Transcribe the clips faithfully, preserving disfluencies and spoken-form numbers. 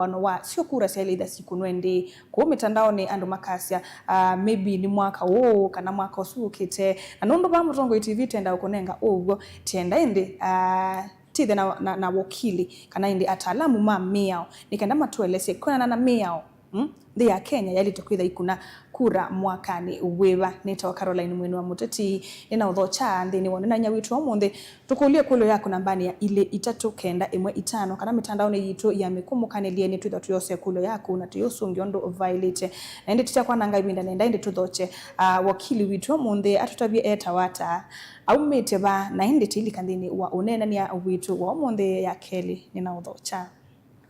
wano wa syo kura syaĩle itha sikũnwe ĩndĩ. Kũu mĩtandaonĩ andũ makasya, ah, maybe nĩ mwaka ũũ kana mwaka ũsu ũkĩte. Na nũndũ vaa Mũtongoi T V tenda ũkũnenga ũw'o, tienda ĩndĩ, ah, tithe na, na, na wokili kana ĩndĩ ataalamu ma mĩao nĩ kenda matũelesye kwĩanana na mĩao, mm, nthĩ ya Kenya yaĩlĩte kwĩtha ikũna kura mwakanĩ wĩva. Nĩtawa Caroline Mwini wa Mũteti, nĩnaũthokya nthĩnĩ wa ũneenany'a witũ wa ũmũnthĩ. Tũkũlye ĩkũlyo yaku nambanĩ ya ilĩ itatũ kenda ĩmwe itano kana mĩtandaonĩ yitũ ya mĩkũmũkanĩlye nĩtwĩthwa tũyosa ĩkũlyo yaku na tũyĩũsũngĩa ũndũ vaĩlĩte. Na ĩndĩ tũtekwananga ĩvinda, nenda ĩndĩ tũthokye, ah, wakili witũ wa ũmũnthĩ atũtavye etawa ata, aumĩte va, na ĩndĩ tĩilika nthĩnĩ wa ũneenany'a witũ wa ũmũnthĩ ya kelĩ. Nĩnaũthokya.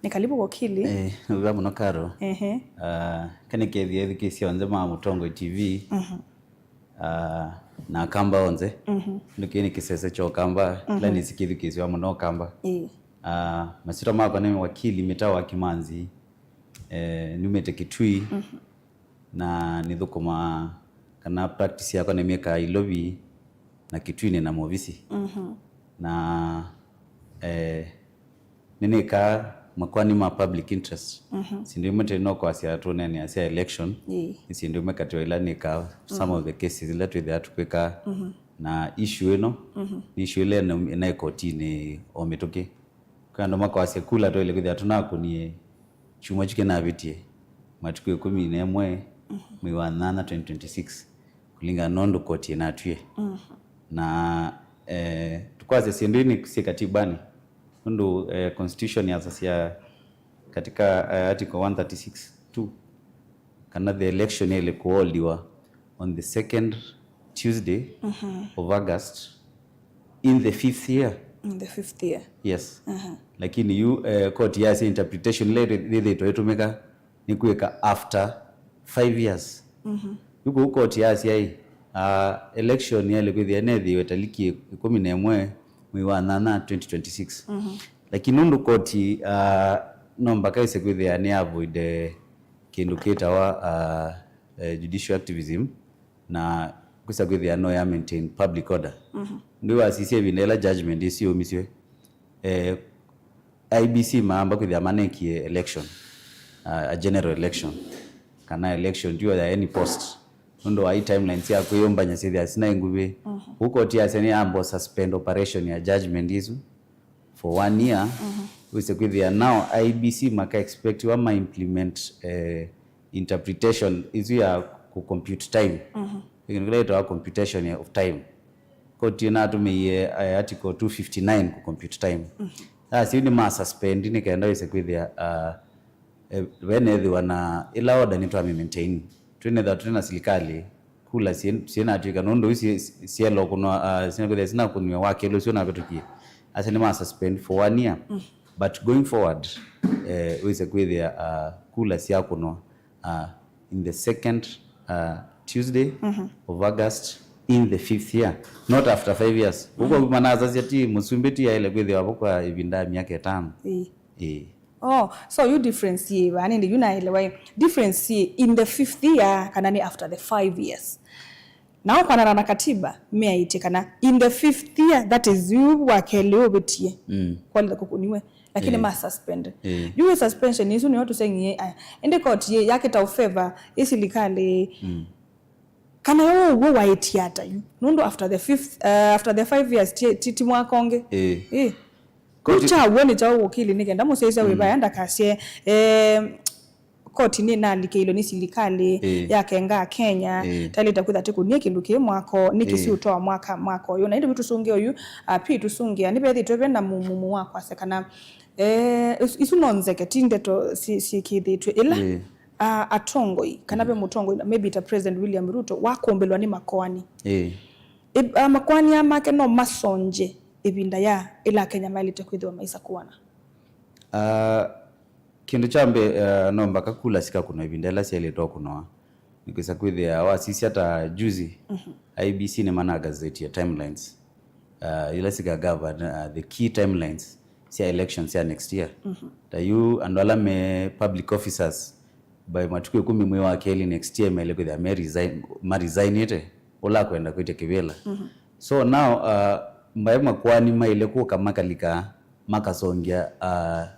Nĩ karibu wakili. Eh, nĩ wega mũno Karo. Ehe. Ah, kanĩkethie ethukĩĩsya onthe ma Mũtongoi T V. Mhm. Ah, na Akamba onthe. Mhm. Nĩkĩ nĩ kĩsese kya Ũkamba, kĩla nĩsĩ kĩthukĩĩsya mũno Ũkamba. Ĩĩ. Ah, masyĩtwa makwa nĩ wakili Mĩtawa wa Kĩmanzi. Eh, numĩte Kitui. Mhm. Na nĩthũkũmaa kana practice yakwa nĩmyĩkaa Ilovi na Kitui nĩ na movisi. Mhm. Na, eh, nĩnĩkaa makoani ma public interest. Mhm. Syĩndũ imwe tene no kwasya tũneenea sya election. Ĩĩ. Nĩ syĩndũ imwe katĩ wa ila nĩkaa some of the cases ila twĩthĩaa tũkwĩkaa. Mhm. Na issue ĩno, mhm, nĩ issue ĩla ĩna, ĩnaĩ kotinĩ o mĩtũkĩ. Kwĩ andũ makwasya kula twaĩle kwĩthĩa tũnakũnie kyumwa kyu kĩnavĩtie, matukũ ĩkũmi na ĩmwe, mhm, mwei wa nyanya twenty twenty-six, kũlingana na ũndũ koti ĩnatwie. Mhm. Na, eh, tũkwasya syĩndũ ii nĩ syĩ katibani, nũndũ, eh, constitution yasasya katika, eh, article one thirty-six two, kana the election yaĩle kũholdiwa on the second Tuesday, mhm, of August in the fifth year. In the fifth year. Yes. Mhm. Lakini yu, eh, court yasya interpretation ĩla yĩthĩĩtwe ĩtũmĩka nĩ kwĩka after five years. Mhm. Yu kũu court yasya ĩ, ah, election yaĩle kwĩthĩa nethĩwe taliki ĩkũmi na ĩmwe mwei wa nyanya twenty twenty-six. Mhm. Lakini nũndũ court, ah, no mbaka ĩse kwĩthĩa nĩ avoid, eh, kĩndũ kĩtawa, ah, eh, judicial activism, na kwĩsa kwĩthĩa no ya maintain public order. Mhm. Nĩwasisya ĩvinda ĩla judgment ĩsu yaumisye, eh, I E B C maamba kwĩthĩa manekie election, ah, a general election, kana election tu ya any post. Nũndũ wa ii timelines sya kwĩyũmbany'a syĩthĩa sinaĩ nguvĩ. Mhm. Kũu koti yasya nĩyamba suspend operation ya judgment ĩsu for one year, mhm, wĩse kwĩthĩa now I E B C maka expectiwa ma implement, eh, interpretation ĩsu ya kũ compute time. Mhm. Kĩndũ kĩla yĩtawa computation of time. Koti ĩnatũmĩie, eh, article two fifty-nine kũ compute time. Mhm. Yasya yu nĩ ma suspend nĩ kenda wĩse kwĩthĩa, ah, eh, venethĩwa na ĩla order nĩtwamĩ maintain. Twĩnethĩwa twĩ na silikalĩ, kula syĩ-, syĩnatw'ĩka, nũndũ yu syĩ-, syĩelwa kũnwa, ah, syĩnakwĩthĩa syĩnakũnw'a wa kelĩ ũsu ũnavĩtũkie. Asa nĩma suspend for one year. Mm. But going forward, eh, wĩse kwĩthĩa, ah, kula syakũnwa, ah, in the second, ah, Tuesday, mhm, of August in the fifth year, not after five years. Mm. Ũkw'o manasasya ti mũsumbĩ ti aĩle kwĩthĩwa vo kwa ĩvinda ya myaka ĩtano. Ĩĩ. Ĩĩ. Oh, so yu difference yĩ va, nĩndĩ yu naelewa ĩ. Difference yĩ in the fifth year kana nĩ after the five years? Nao kwanana na katiba, meaĩtye kana in the fifth year, that is yu wa kelĩ ũvĩtie, mm, kwalĩla kũkũniwe, lakini, eh, ma suspend. Eh. Yu ĩ suspension ĩsu nĩyo tũseng'ie, aya. Ĩndĩ koti yĩ yakĩta ũfeva ĩ silikalĩ. Mm. Kana yo ũw'o waĩtye ata yu? Nũndũ after the fifth, uh, after the five years, ti, ti, ti mwaka ũngĩ. Ĩĩ. Ĩĩ. Koti- Yu kyaw'o nĩ kyaũ wakili nĩ kenda mũsyaĩĩsya wĩ, mm, vaya ndakasye, eh, koti nĩnalikĩilwe nĩ silikalĩ, ĩĩ, ya kenga Kenya, ĩĩ, taĩlĩte kwĩtha tĩkũnie kĩndũ kĩĩ mwako, nĩkĩ, ĩĩ, siũtoa mwaka, mwaka ũyũ? Na ĩndĩ yu tũsũngĩe ũyu, ah, pi tũsũngĩa, nĩvethĩtwe ve na mumumu wa kwasya kana, eh, is-, isu no nzeke, ti ndeto si-, syĩkĩĩthĩtw'e ĩla. Ĩĩ. Ah, atongoi, kana ve, mhm, mũtongoi, maybe ta President William Ruto, wakũmbĩlwa nĩ makoani. Ĩĩ. Ĩ-, ah, makoani aa make no masongye ĩvinda ya ĩla Akenya maĩlĩte kwĩthĩwa maisakũana? Ah, kĩndũ kya mbee, ah, no mbaka kula sikakũnwa ĩvinda ĩla syaĩlĩtwe kũnwa. Nĩkwĩsa kwĩthĩa wasisya ta juzi, mhm, I E B C nĩmanagazetie timelines, uh, ila sika govern, uh, the key timelines sya elections sya next year. Mhm. Ta yu andũ ala me public officers, by matukũ ĩkũmi mwei wa kelĩ next year, maĩle kwĩthĩa me resign, ma resignĩte, ũla akwenda kwĩtya kĩvĩla. Mhm. So now, uh, mbaĩ makoani maĩle kũka makalika makasongea, uh,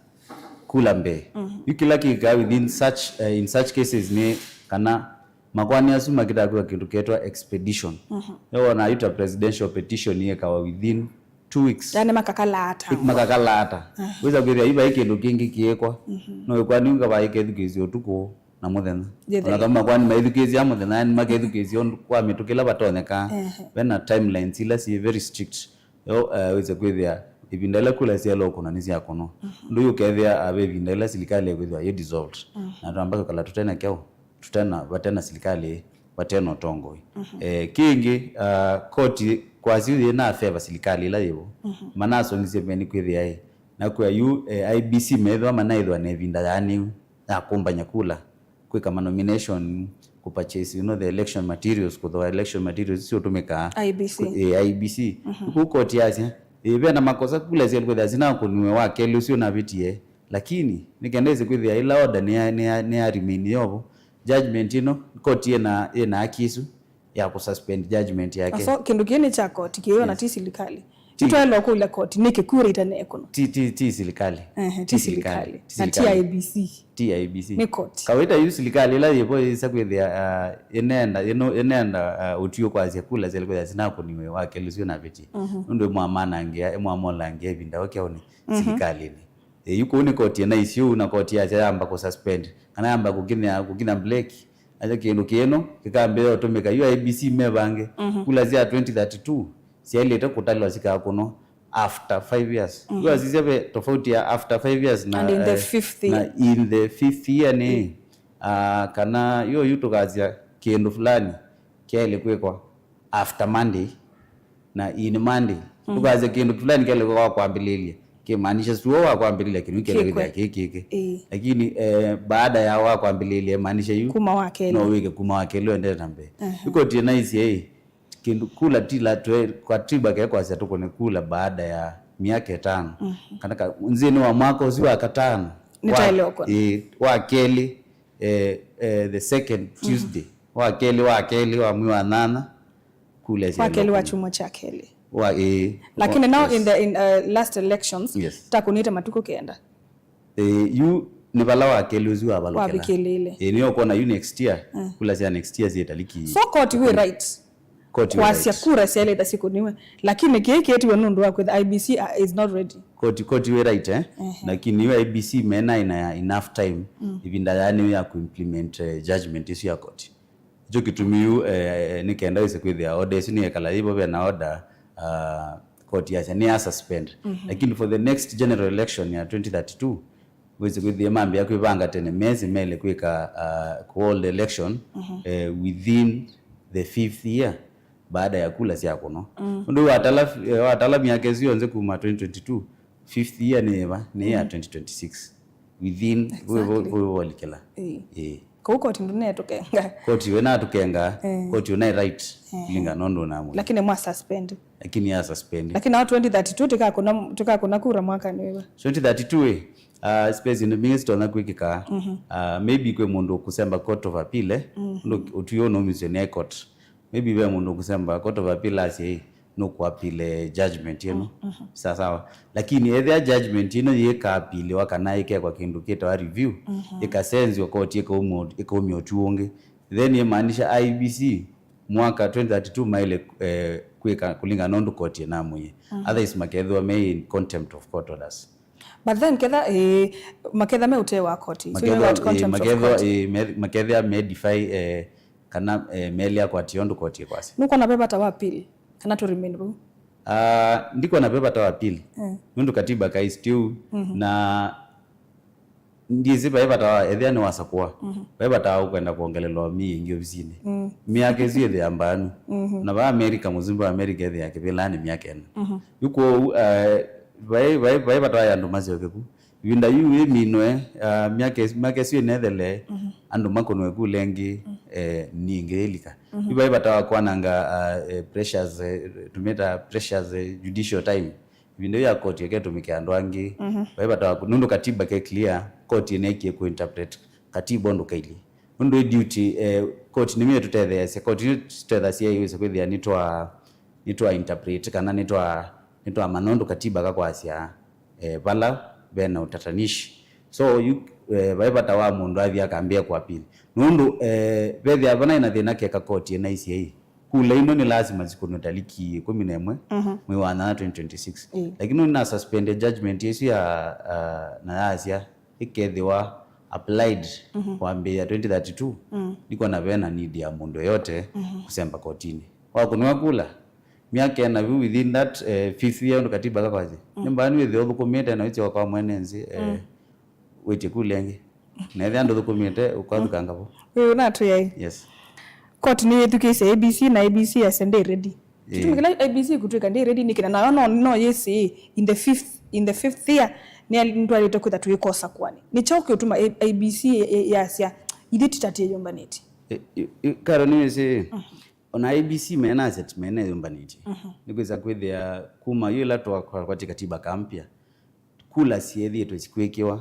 kula mbee. Mhm. Yu kĩla kĩkaa within such, eh, in such cases nĩ kana makoani asu makĩtaa kwĩka kĩndũ kĩtawa expedition. Mhm. Nĩwona yu ta presidential petition yĩkawa within two weeks. Yani makakalaata. Makakalaata. Aha. Wĩsa kwĩthĩa yu vai kĩndũ kĩngĩ kĩĩkwa. Mhm. No ĩkwani yu kavaa ĩkethukĩĩsya ũtukũ na mũthenya. Yĩthĩa. Ona kama makoani maithukĩĩsya mũthenya, yani makethukĩĩsya ũndũ kwa mĩtũkĩ ĩla vatonekaa. Ehe. Vena timelines ila syĩ very strict. Yo, eh, wĩse kwĩthĩa ĩvinda ĩla kula syaĩle ũkũnwa nĩsyakũnwa. Mhm. Ũndũ yu ũkethĩa, ah, ve ĩvinda ĩla silikalĩ ĩkwĩthĩwa yĩ dissolved. Mhm. Na twamba kwĩkala tũtena kyaũ, tũtena, vatena silikalĩ, vatena ũtongoi. Mhm. Eh, kĩngĩ, ah, koti kwasya yĩ na favor silikalĩ ĩla yĩvo. Mhm. Manasongisye mbee nĩ kwĩthĩa ĩ, na kwĩa yu, eh, I E B C methĩwa manaĩthwa na ĩvinda yaanĩu ya kũmbany'a kula, kwĩka ma nomination, kũ purchase, you know, the election materials, kũthooa election materials isu ũtũmĩkaa. I E B C. Kũ-, eh, I E B C. Mhm. Kũu koti yasya, eh, ve na makosa kula syaĩle kwĩthĩa sinakũniwe wa kelĩ ũsu ũnavĩtie, lakini nĩ kenda ĩse kwĩthĩa ĩla order nĩ ya, nĩ ya, nĩ ya remain yovo, judgment ĩno, koti ĩna, ĩna haki ĩsu ya kũ suspend judgment yake. So, kĩndũ kĩĩ nĩ kya koti, kĩĩ ona ti silikalĩ. Ti. Nĩtwaĩlwa kũlya koti, nĩkĩ kura itanekũnwa? Ti, ti, ti silikalĩ. Ehe, ti silikalĩ. Ti silikalĩ. Na ti I E B C. Ti I E B C. Nĩ koti. Kawaita yu silikalĩ ĩla yĩvo yĩsa kwĩthĩa, ah, ĩnenda, ĩno, ĩnenda, ah, ũtw'ĩo kwasya kula syaĩle kwĩthĩa sinakũniwe wa kelĩ ũsu ũnavĩtie. Mhm. Nũndũ ĩmwamanangĩa, ĩmwamolangĩa ĩvinda o kyaũnĩ, mhm, silikalĩnĩ. Ĩ, yu kũu nĩ koti ĩna issue na koti yasya yamba kũ suspend, kana yamba kũkinya, kũkinya break. Aja kĩndũ kĩno kĩkambĩĩa ũtũmĩka. Yu I E B C mevange, mhm, kula sya twenty thirty-two syaĩlĩte kũtalwa sikakũnwa after five years. Mhm. Yu asisya ve tofauti ya after five years na, and in the, eh, fifth year, na in the fifth year nĩ, ah, kana yo yu tũkasya kĩndũ fulani kyaĩle kwĩkwa after Monday na in Monday. Mm. Ndũkasye kĩndũ fulani kĩlĩko wa kwambĩlĩlya. Kĩmaanisha suo wa kwambĩlĩlya kĩndũ kĩlĩko kĩkĩ kĩkĩ. Ĩĩ. Lakini, eh, baada ya wa kwambĩlĩlya, imaanisha yu kuma wa kelĩ, no wĩke kuma wa kelĩ ũendete na mbee. Aha. Yu koti ĩnaisye ĩ, kĩndũ kula ti la twe, katiba kekwasya tũkũne kula baada ya miaka ĩtano. Mhm. Kana ka, nzĩnĩ wa mwaka ũsu wa katano. Nĩtaĩle ũkũna. Ĩĩ, wa kelĩ, eh, eh, the second, mhm, Tuesday. Wa kelĩ, wa kelĩ, wa mwei wa nyanya, kula wa kelĩ wa kyumwa kya kelĩ. Wa, ĩĩ. Lakini wa, now, yes, in the, in, uh, last elections, yes, takũnĩte matukũ kenda. Ĩĩ, yu nĩ vala wa kelĩ ũsu wavalũkĩla. Wavikĩlĩle. Ĩĩ, nĩyo ũkwona yu next year, mm, kula sya next year syĩ taliki. So court wĩ right. Court wĩ kwasya right. Kura syaĩlĩte sikũniwe. Lakini kĩĩ kĩtiwe nũndũ wa kwĩtha I E B C, uh, is not ready. Court, court wĩ right, eh? Ehe. Lakini yu I E B C mena ina ya enough time, mm, ĩvinda yaanĩu ya kũ implement, eh, judgment ĩsu ya court. Nĩkyo kĩtumi yu, eh, nĩ kenda wĩse kwĩthĩa order ĩsu nĩyekala yĩvo, ve na order, ah, koti yasya nĩ ya suspend. Mhm. Lakini for the next general election ya twenty thirty-two, wĩse kwĩthĩa mambĩa kwĩvanga tene, mesi mele kwĩka, ah, ku hold election, mhm, eh, within the fifth year baada ya kula sya kũnwa. Mm. Ũndũ watala, eh, watala myaka ĩsu yonthe kuma twenty twenty-two, fifth year nĩ ĩva? Nĩ ya, mm, twenty twenty-six. Within, exactly, wĩvolikĩla. Ĩĩ. Ĩĩ. Kũu koti ndũnetũkenga. Koti we natũkenga, eh, koti ũnaĩ right, eh, kũlingana na ũndũ ũnamwĩa. Lakini mwa suspend. Lakini ya suspend. Lakini nao twenty thirty-two tũkakũna, tũkakũna kura mwaka nĩ wĩva? Twenty thirty-two ĩ, ah, space ĩndũ mbingĩ sitonya kwĩkĩka. Mhm. Ah, maybe kwĩ mũndũ ũkũsemba Court of Appeal, eh, mhm, ũndũ ũtw'ĩo ũnaumisye nĩ High Court. Maybe ve mũndũ ũkũsemba Court of Appeal asye, ĩ, nũkũapile judgment ĩno. Mm, mhm. Sawa sawa. Lakini ethĩa judgment ĩno yĩkaapiliwa kana ĩkekwa kĩndũ kĩtawa review, mhm, ĩkasenzwa koti ĩkaumya, ĩkaumya ũtwi ũngĩ, then ĩmaanisha I E B C mwaka twenty thirty-two maĩle, eh, kwĩka kũlingana na ũndũ koti ĩnamwĩie. Mhm. Otherwise makethĩwa me in contempt of court orders. But then ketha, eh, maketha me ũtee wa koti. So, maketha, you know what, eh, contempt of maketha, court. Eh, me-, makethĩa me defy, eh, kana, eh, melĩ akwatie ũndũ koti ĩkwasya. Nũkwona ve vata wa appeal, kana to remain vau? Ah, ndikwona ve vata wa appeal. Eh. Nũndũ katiba kai still, mhm, na ndyĩsĩ vai vata wa, ethĩa nĩwasakũa. Mhm. Vai vata wa ũkwenda kwongelelwa mĩĩ ĩngĩ ovisinĩ. Mm. Myaka ĩsu ĩthĩa mbanu. Mhm. Na va America, mũsumbĩ wa America ethĩa kĩvĩlanĩ myaka ĩna. Mhm. Yu kwoou, eh, vai, vai, vai vata wa andũ masyoke ku. Ĩvinda yu ĩminwe, ah, myaka ĩs-, myaka ĩsu ĩnethele, mhm, andũ makũnwe kula ĩngĩ, mm, eh, ningĩ ĩlika. Mhm. Yu vai vata wa kwananga, ah, eh, pressures, eh, tũmĩta pressures, eh, judicial time. Ĩvinda yu ya koti ĩketũmĩke andũ angĩ. Mhm. Vai vata wa kũ-, nũndũ katiba ke clear, koti ĩneekie kũ interpret katiba ũndũ kailyĩ. Nũndũ ĩ duty, eh, koti nĩmyo ĩtũtetheesya, koti nĩyo tũtethasya ĩwĩse kwĩthĩa nĩtwa, nĩtwa interpret kana nĩtwa, nĩtwamanya ũndũ katiba kakwasya, eh, vala vena ũtatanishi. So yu, eh, vai vata wa mũndũ athi akambĩa kũapili. Nũndũ, eh, vethĩa vana ĩna thĩna keka koti ĩnaisye ĩ, kula ino nĩ lasima sikunwe taliki ĩkũmi na ĩmwe, mhm, mwei wa nyanya twenty twenty-six. Ĩĩ. Lakini nũndũ na suspended judgment ĩsu ya, ah, na yasya ĩkethĩwa applied, mhm, kwambĩĩa twenty thirty-two, mm, ndikona vena need ya mũndũ yoyote, mhm, kũsemba kotini. Wakũnwa kula, myaka ĩna vyu within that, eh, fifth year ũndũ katiba kakwasya. Mm. Nĩ mbaa nĩwĩthĩa ũthũkũmĩte na wĩsyoka kwa mwene nzĩ, eh, mm, wĩtye kula ĩngĩ. Na ethĩa ndũthũkũmĩte, ũkathukanga vo. Wĩ ũnatwĩai? Yes. Court nĩyĩthukĩĩsye A B C na A B C yasya ndĩ ready. Ĩĩ. Kĩtumi kĩla A B C kũtwĩka ndĩ ready nĩ kĩna nayo no, no yĩsĩ in the fifth, in the fifth year nĩ nĩtwaĩlĩte kwĩtha twĩkosa kwani. Nĩ kyaũ kĩũtuma A-, A B C ĩ-, ĩ-, yasya ithyĩ tũtatĩyũmbanĩtye? Ĩ-, ĩ-, ĩ-, Karo nĩwĩsĩ, mhm, ona A B C mena asset mena yũmbanĩtye. Mhm. Nĩkwĩsa kwĩthĩa kuma yu ĩla twakwatĩ katiba kampya, kula syeethĩĩtwe sikwĩkĩwa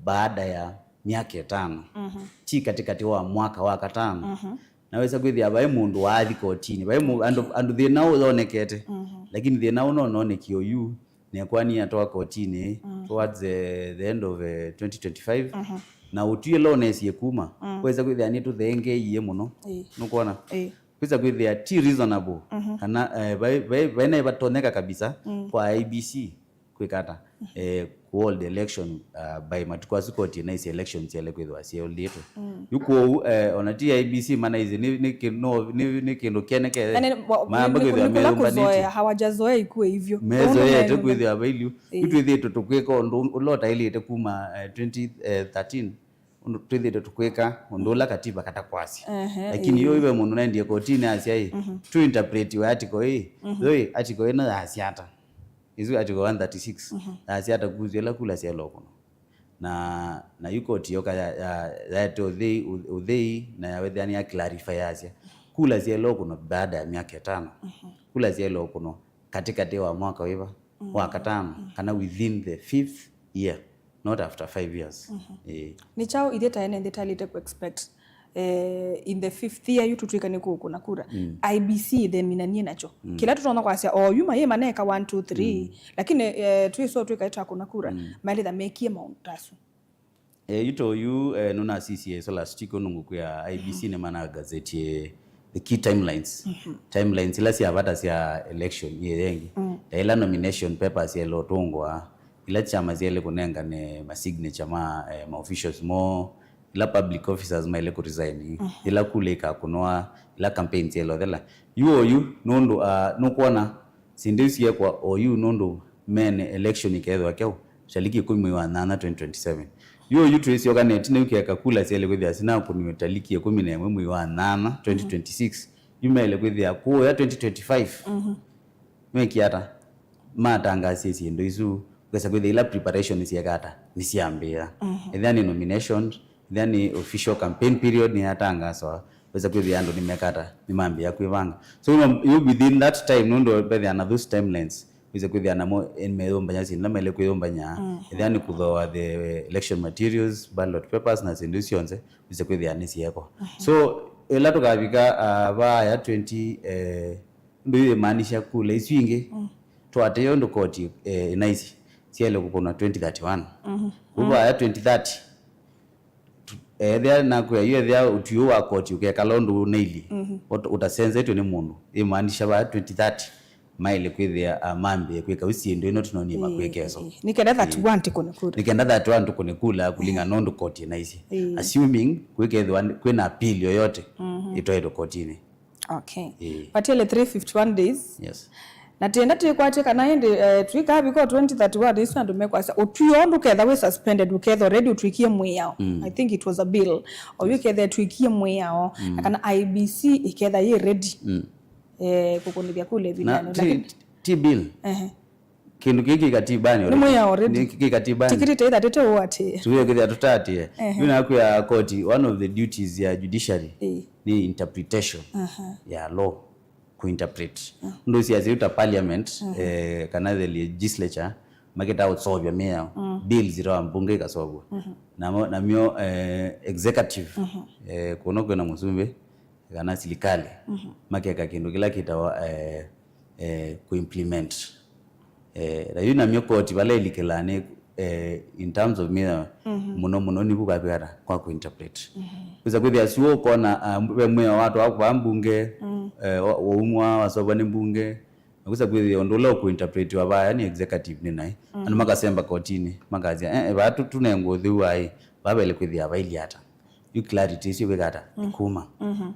baada ya myaka ĩtano. Mhm. Ti katĩkatĩ wa mwaka wa katano. Mhm. Na wĩsa kwĩthĩa vai mũndũ waathi kotini, vai mũ-, andũ, okay, andũ thĩna ũyonekete. Mhm. Lakini thĩna ũno ũnonekie oyu, nekwani atwa kotini, mm, towards the, the end of, eh, twenty twenty-five. Mhm. Na ũtwi ĩla ũnesie kuma, mm, wĩsa kwĩthĩa nĩtũthengeie mũno. Ĩĩ. Nũkwona? Ĩĩ. Kwĩsa kwĩthĩa ti reasonable, mhm, kana, eh, vai, vai, vai naĩ vatonyeka kabisa, mm, kwa A B C kwĩka ata, eh, ku hold election, uh, by matukũ asu koti naisi election syele kwĩthĩwa syeũlĩtwe. Mm. Yu kwoou, eh, ona ti A B C manaisi nĩ, nĩ kĩ-, no, nĩ, nĩ kĩndũ kĩonekete. Yaani, wa-, maamba nĩ, kwĩthĩwa nĩ kũla meyũmbanĩtye. Kũzoea, hawajazoea ikuwe hivyo. Mezoete kwĩthĩwa vailu. Ĩĩ. Yu twĩthĩĩtwe tũkwĩka ũndũ ũla ũtaĩlĩte kuma, eh, twenty thirteen. Ũndũ twĩthĩĩtwe tũkwĩka ũndũ ũla katiba katakwasya. Ehe, lakini ĩĩ. Yu ive mũndũ naendie kotini asya ĩ, mhm, tu interpret we article ĩ, mhm, yo ĩ, article ĩno yasya ata? Isu article one thirty-six, mhm, yasya ata kuhusu ĩla kula syaĩle ũkũnwa? Na, na yu koti yoka ya, ya, yaete ũthei, ũ-, ũthei, na yawethĩa nĩ ya clarify yasya, kula syaĩle ũkũnwa baada ya myaka ĩtano. Mhm. Kula syaĩle ũkũnwa katĩkatĩ wa mwaka wĩva? Mm. Wa katano, mm, kana within the fifth year, not after five years. Mhm. Eh. Nĩ kyaũ ithyĩ ta ene nthĩ taĩlĩte kũ expect, eh, in the fifth year yu tũtwĩka nĩ kũkũna kura? Mm. I B C ĩtheminanie nakyo. Mm. Kĩla tũtonya kwasya, o yu mayĩ maneka one, two, three, mm, lakini, eh, twĩsoo twĩka ĩtakũna kura, mm, maĩlĩtha mekie maũndũ ta asu. Eh, yu to yu, eh, nũnasisye ĩso last week ũndũ ngũkwĩa I B C, mm, nĩmanagazetie the key timelines. Mhm. Timelines ila sya vata sya election yĩ yengi. Mm. Ta ila nomination papers syaĩle ũtũngwa, ila kyama syaĩle kũnengane ma signature ma, eh, ma officials moo, ila public officers maĩle kũresign, mhm, ila kula ikakũnwa, ila campaign syaĩle ũthela. Yu o yu, nũndũ, ah, nũkwona, syĩndũ isu syĩkwa o yu nũndũ mene election ĩkethĩwa kyaũ, kyaliki ĩkũmi mwei wa nyanya twenty twenty-seven. Yu oyu twĩsyoka na ĩtina yu keka kula syaĩle kwĩthĩa sinakũniwe taliki ĩkũmi na ĩmwe mwei wa nyanya twenty twenty-six. Yu maĩle kwĩthĩa kũya twenty twenty-five. Mhm. Mekie ata? Matangasie syĩndũ isu, ũkesa kwĩthĩa ila preparation syeka ata? Nĩsyambĩĩa. Mhm. Ethĩa nĩ nomination, ethĩa nĩ official campaign period nĩyatangasawa, wĩsa kwĩthĩa andũ nĩmeka ata? Nĩmambĩĩa kwĩvanga. So, you know, you within that time, nũndũ vethĩa na those timelines, wĩsa kwĩthĩa namo nĩmeyũmbany'a syĩndũ ila maĩle kwĩyũmbany'a. Mhm. Ethĩa nĩ kũthooa the election materials, ballot papers na syĩndũ isu syonthe, wĩsa kwĩthĩa nĩsyĩekwa. Mhm. So, ĩla tũkavika, ah, vaaya twenty, eh, ũndũ yu ĩmaanisha kula isu ingĩ, mm, twateyo ũndũ koti, eh, ĩnaisi syaĩle kũkũnwa twenty thirty-one. Mhm. Kuma, mm, vaaya twenty thirty, tu-, ethĩa nakwĩa yu ethĩa ũtwi ũũ wa koti ũkekala ũndũ ũnaili, mhm, ũt-, ũtasenzetw'e nĩ mũndũ, ĩmaanisha vaaya twenty thirty maĩle kwĩthĩa, ah, mambĩĩe kwĩka ũ syĩndũ ino tũnonie, ĩĩ, makwĩka ĩso. Ĩĩ. Nĩ kenda thirty-one, ĩĩ, tũkũne kula. Nĩ kenda thirty-one tũkũne kula kũlingana na ũndũ koti ĩnaisye. Ĩĩ. Assuming kwĩkethĩwa kwĩna appeal yoyote, mhm, ĩtwaĩtwe kotini. Okay. Ĩĩ. Vatiele three fifty-one days. Yes. Na tenda twĩkwatye kana ĩndĩ, eh, twĩkavika twenty thirty-one, isu andũ mekwasya, ũtwi ũũ ndũketha wĩ suspended, ũketha already ũtwĩkie mwĩao. Mm. I think it was a bill. Oyu, yes, ũketha ĩtwĩkie mwĩao, mm, na kana I B C ĩketha yĩ ready, mm, eh, kũkũnĩthya kula na ĩvindanĩ. Ti, lakini ti bill. Ehe. Kĩndũ kĩĩ kĩ katibanĩ already. Nĩ mwĩao already. Nĩ kĩ katibanĩ. Tikirite ithatĩte ũũ atĩ. Tuwe kwĩthĩa tũtatĩe. Ehe. Yu nakwĩa koti, one of the duties ya judiciary, ĩĩ, nĩ interpretation, aha, ya law. Kũinterpret. Mm. Ũndũ ũsiasya yu ta parliament, mhm, eh, kana the legislature, makĩtaa ũseũvya mĩao. Mm. Bills itawa mbunge ikasovwa. Mhm. Namo, namyo, eh, executive, mhm, eh, kũno kwĩna mũsumbĩ, kana silikalĩ, mhm, makeka kĩndũ kĩla kĩtawa, eh, eh, kũimplement. Eh, na yu namyo koti vala ĩlikĩlaa nĩ eh, in terms of mĩao, mũno mũno nĩvu kwavĩata kwa kũinterpret. Kwĩsa kwĩthĩa sio ũkona, ah, ve mwĩao watwawa kwa mbunge, eh, wa- waumwa wasovwa nĩ mbunge, na kwĩsa kwĩthĩa ũndũ ũla ũkũinterpretiwa vaa, yani executive nĩ naĩ. Andũ makasemba kotinĩ, makasya, eh, eh, vaa tũ- tũnengwa ũtheu aĩ, vaa vaĩle kwĩthĩa vailyĩ ata. Yu clarity ĩsu ĩvĩkata ĩkuma.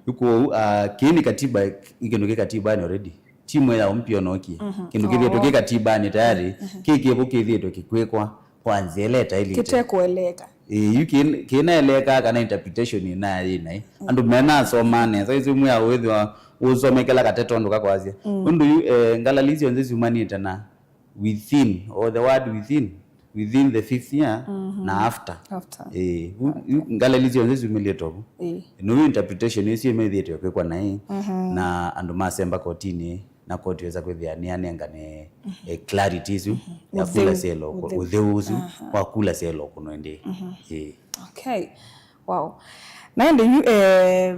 Yu kwoou, ah, kĩĩ nĩ katiba, ĩ kĩndũ kĩ katibanĩ already. Timu ya mpio nokie. Kĩndũ kĩthĩtwe kĩ katibanĩ tayari, kĩ kĩvo kĩthĩtwe kĩkwĩkwa kwa nzĩa ĩla ĩtaĩlĩte. Kĩtekũeleeka. Ĩĩ, yu kĩ- kĩnaeleeka kana interpretation ĩna yĩ naĩ. Andũ menasoma nesa, ĩsu mwĩa wĩthĩwa ũsomekela kateto ndũ kakwasya. Ũndũ yu, eh, ngalali syonthe syumanĩte na within, or the word within, within the fifth year na after. After. Eh, u- u- ngalali syonthe syumĩlĩte ovu. Ĩĩ. Nũu interpretation ĩsu ĩmethĩĩtwe kwĩkwa naĩ, na andũ masemba kotinĩ, na koti wĩsa kwĩthĩa nĩyanengane, eh, clarity ĩsu ya kula syelo, ũtheu ũsu wa kula syelo kũno ĩndĩ. Ĩĩ. Okay. Wow. Na ĩndĩ yu, eh,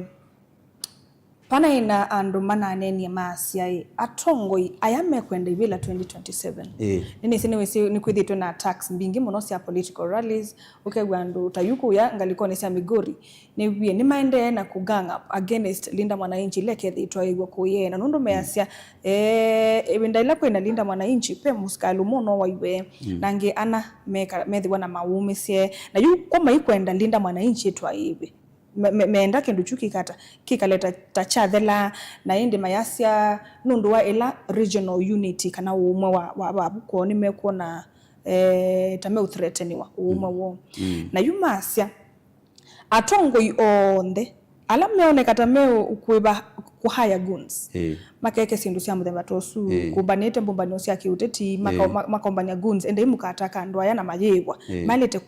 pana ĩna andũ mananenie maasya ĩ, atongoi aya mekwenda ivĩla twenty twenty-seven. Ĩĩ. Nĩnĩsĩ nĩwĩsĩ nĩkwĩthĩtwe na attacks mbingĩ mũno sya political rallies, ũkew'a andũ ta yu kũya ngalĩkonĩ sya Migori, nĩwie nĩmaendee na kũ gang up against Linda Mwananchi ĩla ĩkethĩĩtwe aiw'a kũyĩena nũndũ measya, eh, ĩvinda ĩla kwĩna Linda Mwananchi ve mũsikalĩ ũmwe ũno waiwe, na angĩ ana meka- methĩwa na mawũmĩsye. Na yu kwa maikwenda Linda Mwananchi ĩtwaĩĩwe, me- me- meenda kĩndũ kyu kĩkata kĩkale ta- ta kyathela, na ĩndĩ mayasya nũndũ wa ĩla regional unity kana ũũmwe wa- wa- wavukoo nĩmekwona, eh, ta meũthreateniwa ũũmwe woo. Na yu masya atongoi onthe ala meoneka ta meũkũĩva kũ hire goons, ĩĩ, makeke syĩndũ sya mũthemba ta ũsu, ĩĩ, kũmbanĩte mbũmbanĩo sya kĩũteti, maka- ĩĩ, ma- makombany'a goons, endei mũkataka andũ aya na mayĩĩwa, ĩĩ, maĩlĩte,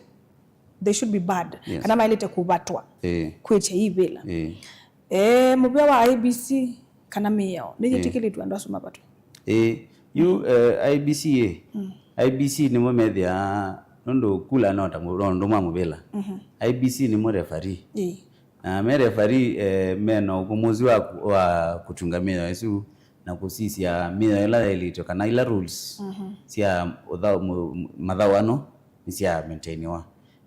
they should be barred, yes, kana maĩlĩte kũvatwa, ĩĩ, kwĩtya ivĩla. Ĩĩ. Eh, mũvĩa wa I E B C kana mĩao nĩyĩtĩkĩlĩtw'e andũ asu mavatwe? Ĩĩ. Yu, eh, I E B C ĩ, I E B C nĩmo methĩaa, nũndũ kula no ta mũ- no ũndũ mwa mũvĩla. I E B C nĩmo referee. Ĩĩ. Na me referee, eh, mena ũkũmũsi wa ku- wa kũtunga mĩao ĩsu na kũsisya mĩao ĩla yaĩlĩtwe kana ila rules sya ũthau- mũ- mathawano nĩsya maintainiwa.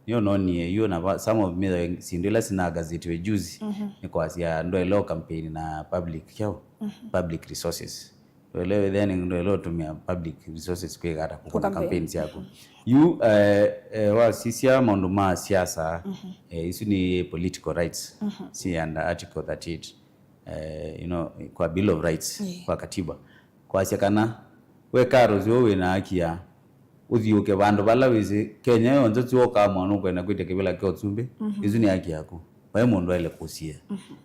Nĩũnonie yu na va- some of me, syĩndũ ila sinagazetiwe juzi, nĩ kwasya ndwaĩle ũ campaign na public kyaũ, public resources. Ndwaĩle wĩthĩa nĩ ndwaĩle ũtũmĩa public resources kwĩka ata kũkũna campaign syaku. Yu, eh, eh, wasisya maũndũ ma siasa, eh, isu nĩ political rights. Si under article thirty-eight, eh, you know, kwa Bill of Rights, kwa katiba. Kwasya kana we Carlos ũũ wĩ na haki ya ũthiũke vandũ vala wĩsĩ Kenya yonthe tyokaa mwana ũkwenda kwĩtya kĩvĩla kya ũsumbĩ, ĩsu nĩ haki yaku. Vai mũndũ aĩle kũsiĩa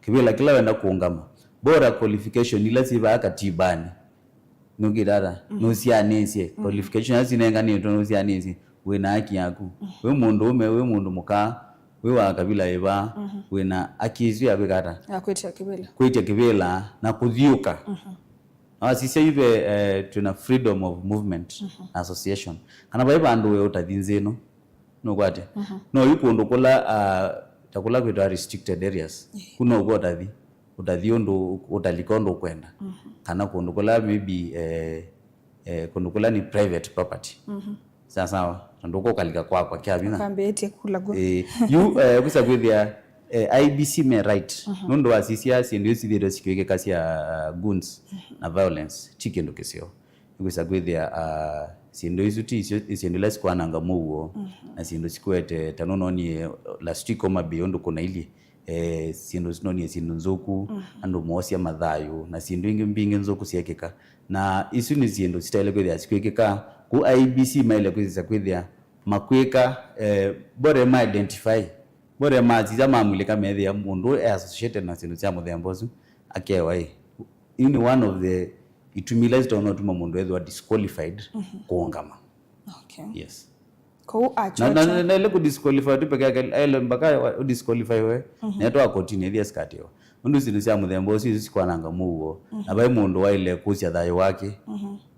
kĩvĩla kĩla wenda kũũngama. Bora qualification ila syĩ vaa katibanĩ. Nũkĩtata, nũsianĩsye. Qualification ila sinenganĩtwe nũsianĩsye. Wĩ na haki yaku. Wĩ mũndũũme, wĩ mũndũ mũka, wĩ wa kavila ĩva, wĩ na haki ĩsu ya kwĩka ata? Ya kwĩtya kĩvĩla. Kwĩtya kĩvĩla na kũthiũka. Na wasisya yu ve, eh, twĩna freedom of movement na association. Kana vai vandũ we ũtathi nthĩ ĩno, nũkwatya. No yu kũndũ kũla, ah, ta kũla kwĩtawa restricted areas, ku no kuo ũtathi. Ũtathi ũndũ, ũtalika ũndũ ũkwenda. Kana kũndũ kũla maybe, eh, eh, kũndũ kũla nĩ private property. Sawa sawa, na ndũkũkalika kwakwa kya vinya. Ũkambĩĩtye kula gu. Eh, yu, eh, kwĩsa kwĩthĩa, eh, I E B C me right. Nũndũ wasisya syĩndũ isu sithĩtwe sikwĩkĩka sya goons na violence, ti kĩndũ kĩseo. Nĩkwĩsa kwĩthĩa, ah, syĩndũ isu ti isyo, syĩndũ ila sikwananga mũuo, na syĩndũ sikwete, ta nũnonie last week Homa Bay ũndũ kũnailyĩ, eh, syĩndũ sinonie syĩndũ nzũku, andũ moosya mathayũ, na syĩndũ ingĩ mbingĩ nzũku syekĩka. Na isu nĩ syĩndũ sitaĩle kwĩthĩa sikwĩkĩka. Kũu I E B C maĩle kwĩsĩsya kwĩthĩa makwĩka, eh, bore ma identify, bore masisya mamulĩka methĩa mũndũ e associated na syĩndũ sya mũthemba ũsu, akewa ĩ. Ĩu nĩ one of the itumi ila sitonya ũtuma mũndũ ethĩwa disqualified kũũngama. Okay. Yes. Kwoou na, na, achotwa. Na, na ile kudisqualify tu peke yake, ile mpaka wa- udisqualify we, na etwa kotini ethia sikatiwa. Nũndũ syĩndũ sya mũthemba ũsu isu sikwananga mũuo. Na vai mũndũ waĩle kũsya thayũ wake,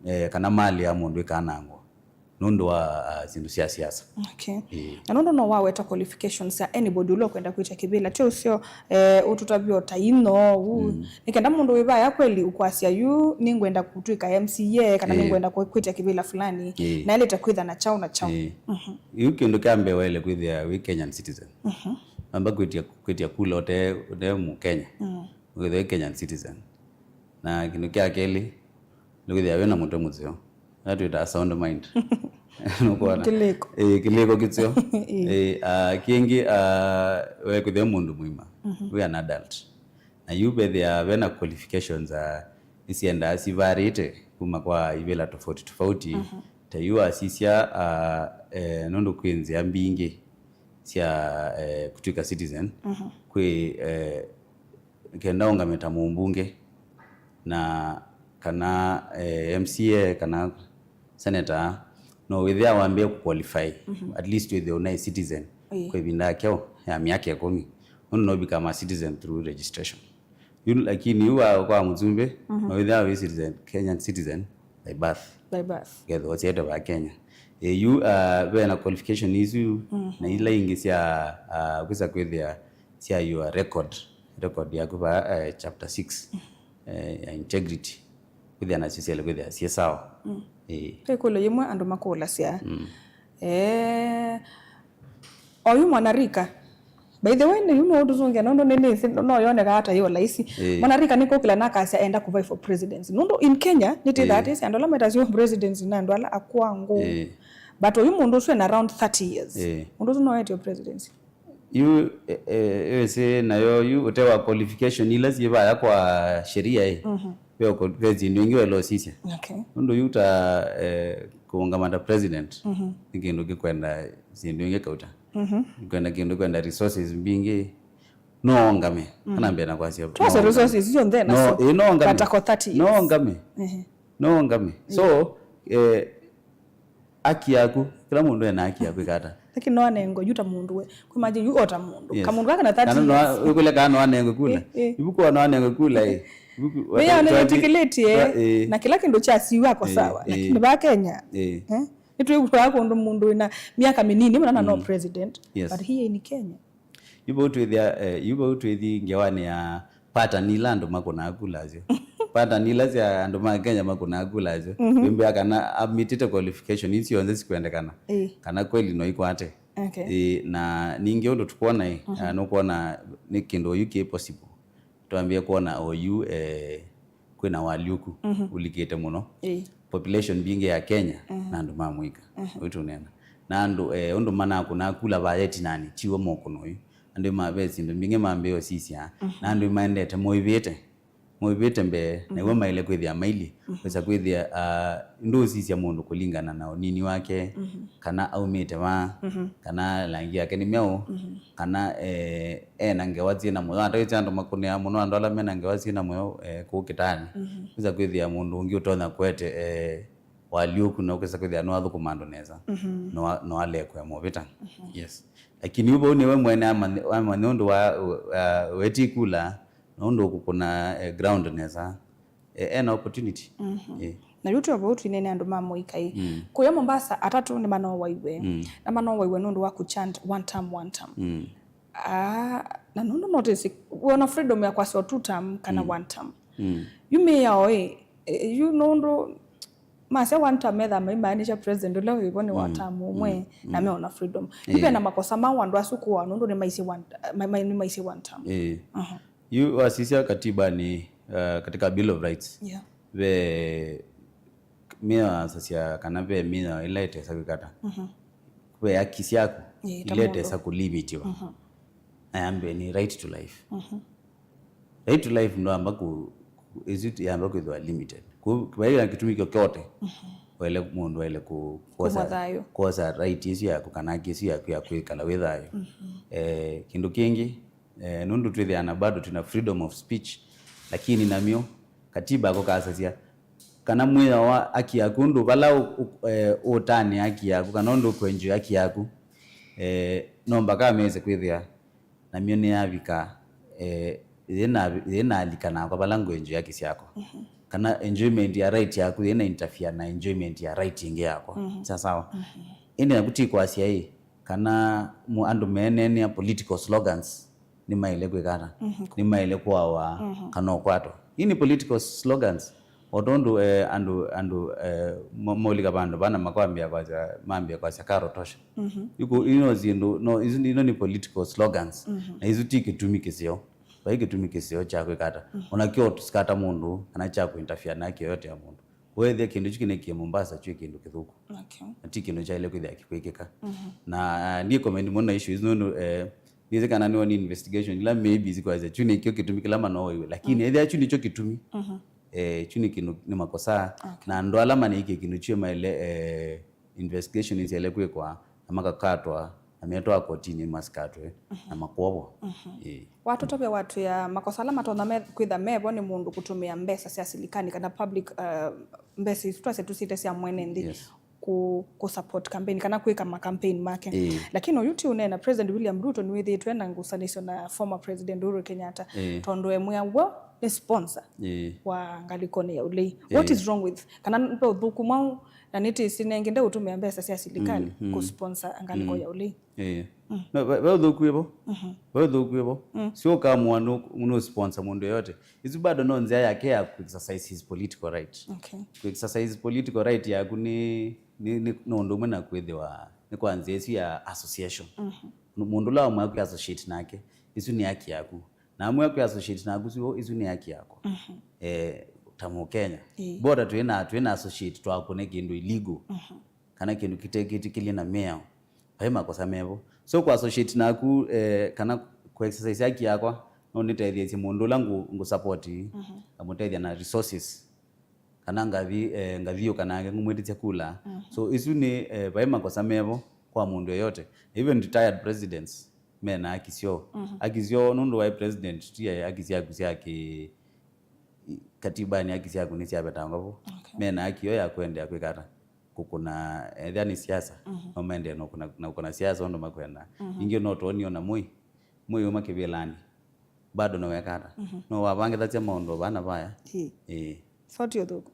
eh, kana mali ya mũndũ ĩkanangwa. nũndũ wa, ah, syĩndũ sya siasa. Okay. Ĩĩ. Na nũndũ no waweta qualifications sya anybody ũla ũkwenda kwĩtya kĩvĩla, ti ũseo, eh, ũtũtavya o ta ino ũu. Mm. Nĩ kenda mũndũ wĩ vaya kweli ũkwasya, yu nĩngwenda kũtw'ĩka M C A kana Ĩĩ. nĩngwenda kwĩ- kwĩtya kĩvĩla fulani, Ĩĩ. naĩlĩte kwĩtha na kyaũ na kyaũ. Ĩĩ. Yu kĩndũ kya mbee waĩle kwĩthĩa wĩ Kenyan citizen. Wamba kwĩtya, kwĩtya kula ũte, ũte Mũkenya. Wĩthĩa wĩ Kenyan citizen. Na kĩndũ kya kelĩ, nĩ kwĩthĩa wĩna mũtwe mũseo. Ĩla twĩtaa sound mind. Nũkwona? Kĩlĩko. Ĩĩ, kĩlĩko kĩseo. Ĩĩ, ah, kĩngĩ, ah, we kwĩthĩa wĩ mũndũ mũima. Wĩ an adult. Na yu vethĩa vena qualifications, ah, nĩsiendaa sivarĩte kuma kwa ivĩla tofauti tofauti. Ta yu asisya, ah, eh, nũndũ kwĩ nzĩa mbingĩ sya, eh, kũtw'ĩka citizen. Kwĩ, eh, kenda ũngame ta mũmbunge na kana, eh, M C A kana senator, no wĩthĩa wambĩe kũqualify, at least wĩthĩe ũnaĩ citizen. Ĩĩ. Kwa ĩvinda ya kyaũ ya myaka ĩkũmi. Nũndũ no become a citizen through registration. Yu, lakini yu wa, kwa mũsumbĩ, no wĩthĩa wĩ citizen, Kenyan citizen by birth. By birth. Kethĩwa ũsyaĩtwe va Kenya. Ĩ, yu, ah, ve na qualification isu, na ila ingĩ sya, ah, kwĩsa kwĩthĩa sya your record, record yaku va, eh, chapter six, eh, ya integrity. Kwĩthĩa nasyo syaĩle kwĩthĩa syĩ sawa. Ĩ. Ve ĩkũlyo yĩmwe andũ makũlasya. Eh, oyu mwanarika. By the way, nĩ yu no ũtũsũngĩa nũndũ nĩnĩsĩ no yoneka ata yo laisi. Ĩĩ. Mwanarika nĩkũkĩla nakasya enda kũvai for presidency. Nũndũ in Kenya, nĩtĩthaa tĩsĩ andũ ala metasyo presidency na andũ ala akwangũ. Ĩĩ. But oyu mũndũ ũsu ena around thirty years. Ĩĩ. Mũndũ ũsu no etio presidency. Yu, eh, eh, ĩsĩ nayo yu ũte wa qualification ila syĩ vaya kwa sheria ĩ. Ve ũko-, ve syĩndũ ingĩ waĩle ũsisya. Okay. Nũndũ yu ta, eh, kũũngama ta president, nĩ kĩndũ kĩkwenda syĩndũ ingĩ kauta. Kwenda kĩndũ kwenda resources mbingĩ. No ongame. Kana mbee na kwasya, twase no resources syonthe no, naso. Ĩ, no ongame. But ako thirty years. No ongame. No ongame. So, eh, haki yaku, kĩla mũndũ ena haki ya kwĩka ata. Lakini no anengwe yu ta mũndũ we. Kwĩ imagine yu o ta mũndũ. Yes. Kamũndũ kaka na thirty years. Kana no wĩkũlya kana no anengwe kula. Ĩ, ĩ. Ibuku no anengwe kula ĩ. Ibuku wĩa nĩtĩkĩlĩtie, ĩ, na kĩla kĩndũ kyasiwa ko sawa. Lakini va Kenya, eh? Nĩtwĩw'aa kũndũ mũndũ wĩna myaka mĩnini mũno na no president. Yes. But here in Kenya. Yu vau twĩthĩa, eh, yu vau twĩthi ngewanĩ ya pattern ila andũ makũnaa kula asyo. Pattern ila sya andũ ma Kenya makũnaa kula asyo. Wĩmbĩa kana amitĩte qualification isu syonthe sikwendekana. Ĩĩ. Kana kweli no ikwate. Okay. Ĩĩ, na ningĩ ũndũ tũkwona ĩ, ah, nũkwona nĩ kĩndũ oyu kĩ possible. Twambie kwona oyu, eh, kwĩna walyũku ũlikĩte mũno. Ĩĩ. Population mbingĩ ya Kenya na andũ ma mũika. Ũu tũnena. Na andũ, eh, ũndũ manakũnaa kula vaya ĩtinanĩ, tiw'o mokũna oyu. Andũ ma-, ve syĩndũ mbingĩ mambĩĩe ũsisya. Na andũ maendete moĩvĩte. Moĩvĩte mbee, na iw'o maĩle kwĩthĩa mailye. Wĩsa kwĩthĩa, ah, ndũũsisya mũndũ kũlingana na ũnini wake, kana aumĩte va, kana langi yake nĩ myaũ, kana, eh, ena ngewa syĩ na mũyo. Atawĩsĩ andũ makũnĩaa mũno andũ ala mena ngewa syĩ na mũyo, eh, kũu kĩtaanĩ. Wĩsa kwĩthĩa mũndũ ũngĩ ũtonya kũete, eh, walyũku na ũkesa kwĩthĩa nĩwathũkũma andũ nesa. No a-, no alekwe movĩta. Yes. Lakini yu vau nĩwe mwene amanya, amanya ũndũ wa, wa, weti kula, na ũndũ ũkũkũna, eh, ground nesa. Eh, ena opportunity. Eh. Na yu twĩ o vau twĩnene andũ ma mũika ĩ. Kũya Mombasa, atatũ nĩmanowaiwe. Na manowaiwe nũndũ wa kũchant one term, one term. Ah, na nũndũ notice, wĩona freedom ya kwasya o two term kana one term. Yu mĩao ĩ, eh, yu nũndũ masya one term methaa maimaanisha president ũla wĩvo nĩ wa term ũmwe, na meona freedom. Yu vena makosa ma andũ asu kũawa nũndũ nĩmaisye one, ma-, ma-, nĩmaisye one term. Eh. Aha. Yu wasisya katibanĩ, uh, katika Bill of Rights, yeah, ve mĩao yasasya kana ve mĩao ĩla ĩtesa kwĩkata. Ve haki syaku ila ĩtesa kũlimitiwa. Na ya mbee nĩ right to life. Right to life ndwamba ku, ku, ĩsu yamba kwĩthĩwa limited. Ku, vai na kĩtumi kyokyote waĩle, mũndũ waĩle ku, kwosa, kwosa right ĩsu yaku kana haki ĩsu yaku ya kwĩkala wĩ thayũ. Eh, kĩndũ kĩngĩ, eh, nũndũ twĩthĩana bado twĩna freedom of speech, lakini namyo katiba kũkasasya kana mwĩao wa haki yaku, ũndũ vala ũ-, ũ-, eh, ũtanĩa haki yaku kana ũndũ ũkwenjwa haki yaku, eh, no mpaka amese kwĩthĩa namyo nĩyavika, eh, yĩna-, yĩnalika nakwa vala ngwenjwa haki syakwa. kana enjoyment ya right yaku yĩna interfere na enjoyment ya right ĩngĩ yakwa. Mhm. Sawa sawa. Mhm. Ĩndĩ naku ti kwasya ĩ, kana mu-, andũ meeneenea political slogans nĩmaĩle kwĩka ata? Mhm. Nĩmaĩle kũawa, mhm, kana ũkwatwa. Ii nĩ political slogans. O tondũ, eh, andũ, andũ, eh, mo-, molika vandũ vana makwambĩa kwasya, mambĩa kwasya "Karotosha." Mhm. Iko, ino syĩndũ, no, isu, ino nĩ political slogans. Mhm. Na isu ti kĩtumi kĩseo. Vai kĩtumi kĩseo kya kwĩka ata. Mhm. Ona kyo tũsikata mũndũ, kana kya kũinterfere na haki yoyote ya mũndũ. Wethĩa kĩndũ kyu kĩnekie Mombasa kyĩ kĩndũ kĩthũku. Okay. Na ti kĩndũ kyaĩle kwĩthĩa kĩkwĩkĩka. Mhm. Na, ah, ndiĩ comment mũno na issue isu nũndũ, eh, nĩsĩ kana nĩwoni investigation ila maybe sikwasya kyu nĩkyo kĩtumi kĩla manoeiwe. Lakini, mhm, ethĩa kyu nĩkyo kĩtumi. Mhm. Eh, kyu nĩ kĩndũ, nĩ makosa. Okay. Na andũ ala manĩkie kĩndũ kyu maĩle, eh, investigation isyaĩle kwĩkwa, na makakatwa, na metwa kotinĩ masikatwe, mhm, na makwovwa. Mhm. Ĩĩ. Watũtavya watwĩa makosa ala matonya me-, kwĩtha mevo nĩ mũndũ kũtũmĩa mbesa sya silikanĩ kana public, uh, mbesa isu twasya tũsyĩte sya mwene nthĩ, yes, kũ, kũ support campaign kana kwĩka ma campaign make. Ĩĩ. Lakini oyu ti ũneena, President William Ruto nĩwĩthĩĩtwe na ngusanĩsyo na former President Uhuru Kenyatta, ĩĩ, tondũ emwĩa w'o nĩ sponsor, ĩĩ, wa ngalĩkonĩ ya ũlei. Ĩĩ. What is wrong with, kana ve ũthũku mwaũ, na nĩtĩsĩ nengende ũtũmĩa mbesa sya silikanĩ, mm, mm, kũ sponsor ngalĩko, mm, ya ũlei? Ĩĩ. Mm. No, ve, ve ũthũku wĩvo. Mhm. Ve ũthũku wĩvo. Mm. Sio ũkamũa nũ, nũ sponsor mũndũ yoyote. Isu bado no nzĩa yake ya ku exercise his political right. Okay. Ku exercise political right yaku nĩ, nĩ, nĩ, nĩ ũndũ ũmwe na kwĩthĩwa nĩ kwa nzĩa ĩsu ya association. Mhm. Nũ-, mũndũ ũla wamwĩa kwĩ associate nake, isu nĩ haki yaku. Na amwĩa kwĩ associate naku, isu, isu nĩ haki yakwa. Mhm. Eh, ta Mũkenya. Ĩĩ. Bora twĩ na, twĩ na associate twakũne kĩndũ illegal. Mhm. Kana kĩndũ kĩtekĩtĩkĩlye na mĩao, vai makosa mevo. So, kũ associate naku, eh, kana kũ exercise haki yakwa, no nĩtetheesye mũndũ ũla ngũ, ngũ support, mhm, ngamũtethya na resources, kana ngathi, eh, ngathiũka nake ngũmwĩtĩsya kula. Mhm. So, isu nĩ, eh, vai makosa mevo kwa mũndũ yoyote. Even retired presidents mena haki syoo. Mhm. Haki syoo nũndũ waĩ president, ti haki syaku sya kĩ, i-, katibanĩ haki syaku nĩsyavetangwa vo. Okay. Mena haki yo ya kũendeea kwĩka ata? Kũkũna, ethĩa nĩ siasa, mhm, no maendee na kũkũna, na kũkũna siasa ũndũ makwenda. Mhm. Ningĩ no twonie ona Moi, Moi uma kĩvĩlanĩ, bado no weka ata? Mhm. No wavangĩthasya maũndũ vana vaya. Ĩĩ. Ĩĩ. So ti ũthũku.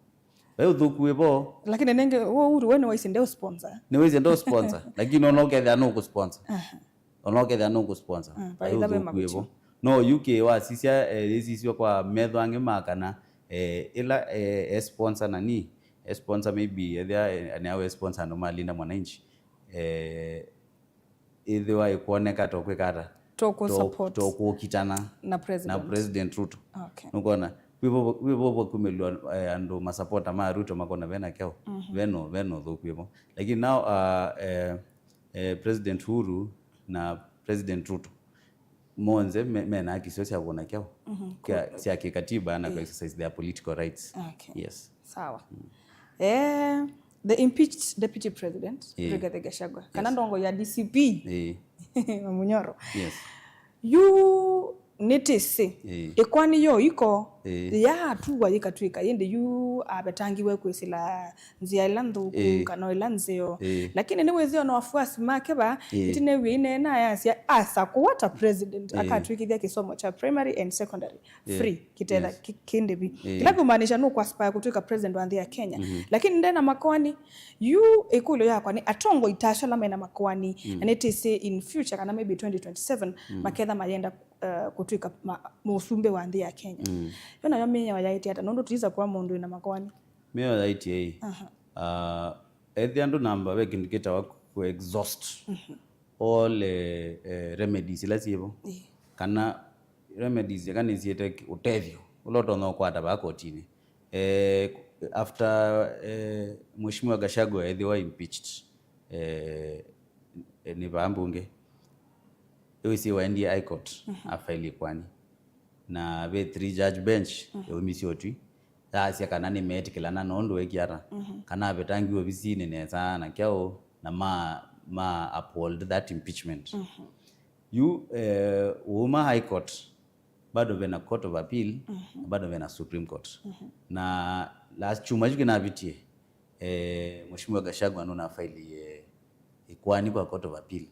Vai ũthũku wĩvo. Lakini nenge, wo Uhuru we nĩwaisye ndeũ sponsor. Nĩwaisye ndeũ sponsor, lakini ona ũkethĩa nũkũ sponsor. Aha. Ona ũkethĩa nũkũ sponsor, mm, vai ũthũku wĩvo. No yu kĩ wasisya, eh, yĩsisw'a kwa metho angĩ ma kana, eh, ĩla, eh, e sponsor nani, e sponsor maybe, ethĩa, eh, nĩawe sponsor andũ ma Linda Mwananchi. Eh, ĩthĩwa ĩkwoneka to kwĩka ata? To kũ support. To kũkitana na President. Na President Ruto. Okay. Nũkwona? Wĩvo, wĩvo vakumĩlw'a, eh, andũ masapota ma Ruto makona vena kyaũ? Mhm. Vena, vena ũthũku wĩvo. Lakini now, uh, eh, eh, President Uhuru na President Ruto, monthe me, mena haki syoo sya kũna kyaũ? Mhm. Kya, sya kĩkatiba na, eh, kũ exercise their political rights. Okay. Yes. Sawa. Mm. Eh, the impeached deputy president, eh, Rigathi Gachagua, kana, yes, ndongo ya D C P, eh, Mamunyoro. Yes. Yu nĩtĩsĩ, ĩĩ, ĩkoani yo iko, ĩĩ, yaatũwa yĩkatw'ĩka, ĩndĩ yu avetangiwe kwĩsĩla nzĩa ĩla nthũku, ĩĩ, kana ĩla nzeo. Ĩĩ. Lakini nĩwĩsĩ ona wafuasi make va, ĩĩ, ĩtina w'o aineena ayasya, asakũwa ta president, ĩĩ, akatw'ĩkĩthya kĩsomo kya primary and secondary, ĩĩ, free, kĩtetha, yes, kĩ-, kĩ ndĩvi. Ĩĩ. Kĩla kũmaanisha nũkũ aspire kũtw'ĩka president wa nthĩ ya Kenya. Mhm. Lakini nde na makoani, yu ĩkũlyo yakwa nĩ, atongoi ta asu ala mena makoani, mm, na nĩtĩsĩ in future kana maybe twenty twenty-seven, mm, maketha mayenda, uh, kũtw'ĩka ma-, mũsumbĩ wa nthĩ ya Kenya. Mm. Yo nayo mĩao yaĩtye ata? Nũndũ tũtisa kũa mũndũ wĩna makoani. Mĩao yaĩtye ĩĩ. Aha. Uh, ethĩa andũ namba ve kĩndũ kĩtawa kũ exhaust, mhm, all, eh, eh, remedies ila syĩvo. Ĩĩ. Kana remedies eka nĩsiĩte ũtethyo ũla ũtonya ũkwata vaa kotinĩ. Eh, after, eh, Mheshimiwa Gachagua ethĩwa impeached, eh, nĩ vaa mbunge, ĩwĩsĩ waendie High Court, mhm, afaili ĩkoani. Na ve three judge bench, mhm, yaumisye ũtwi, yaasya kana nĩmeetĩkĩlana na ũndũ wekie ata, mhm, kana avetangiwe ovisinĩ nesa na kyaũ, na ma, ma uphold that impeachment. Mhm. Yu, eh, ũuma High Court, bado vena Court of Appeal, mhm, na bado vena Supreme Court. Mhm. Na last kyumwa kyu kĩnavitie, eh, Mheshimiwa Gachagua nũnafailie ĩkoani kwa Court of Appeal.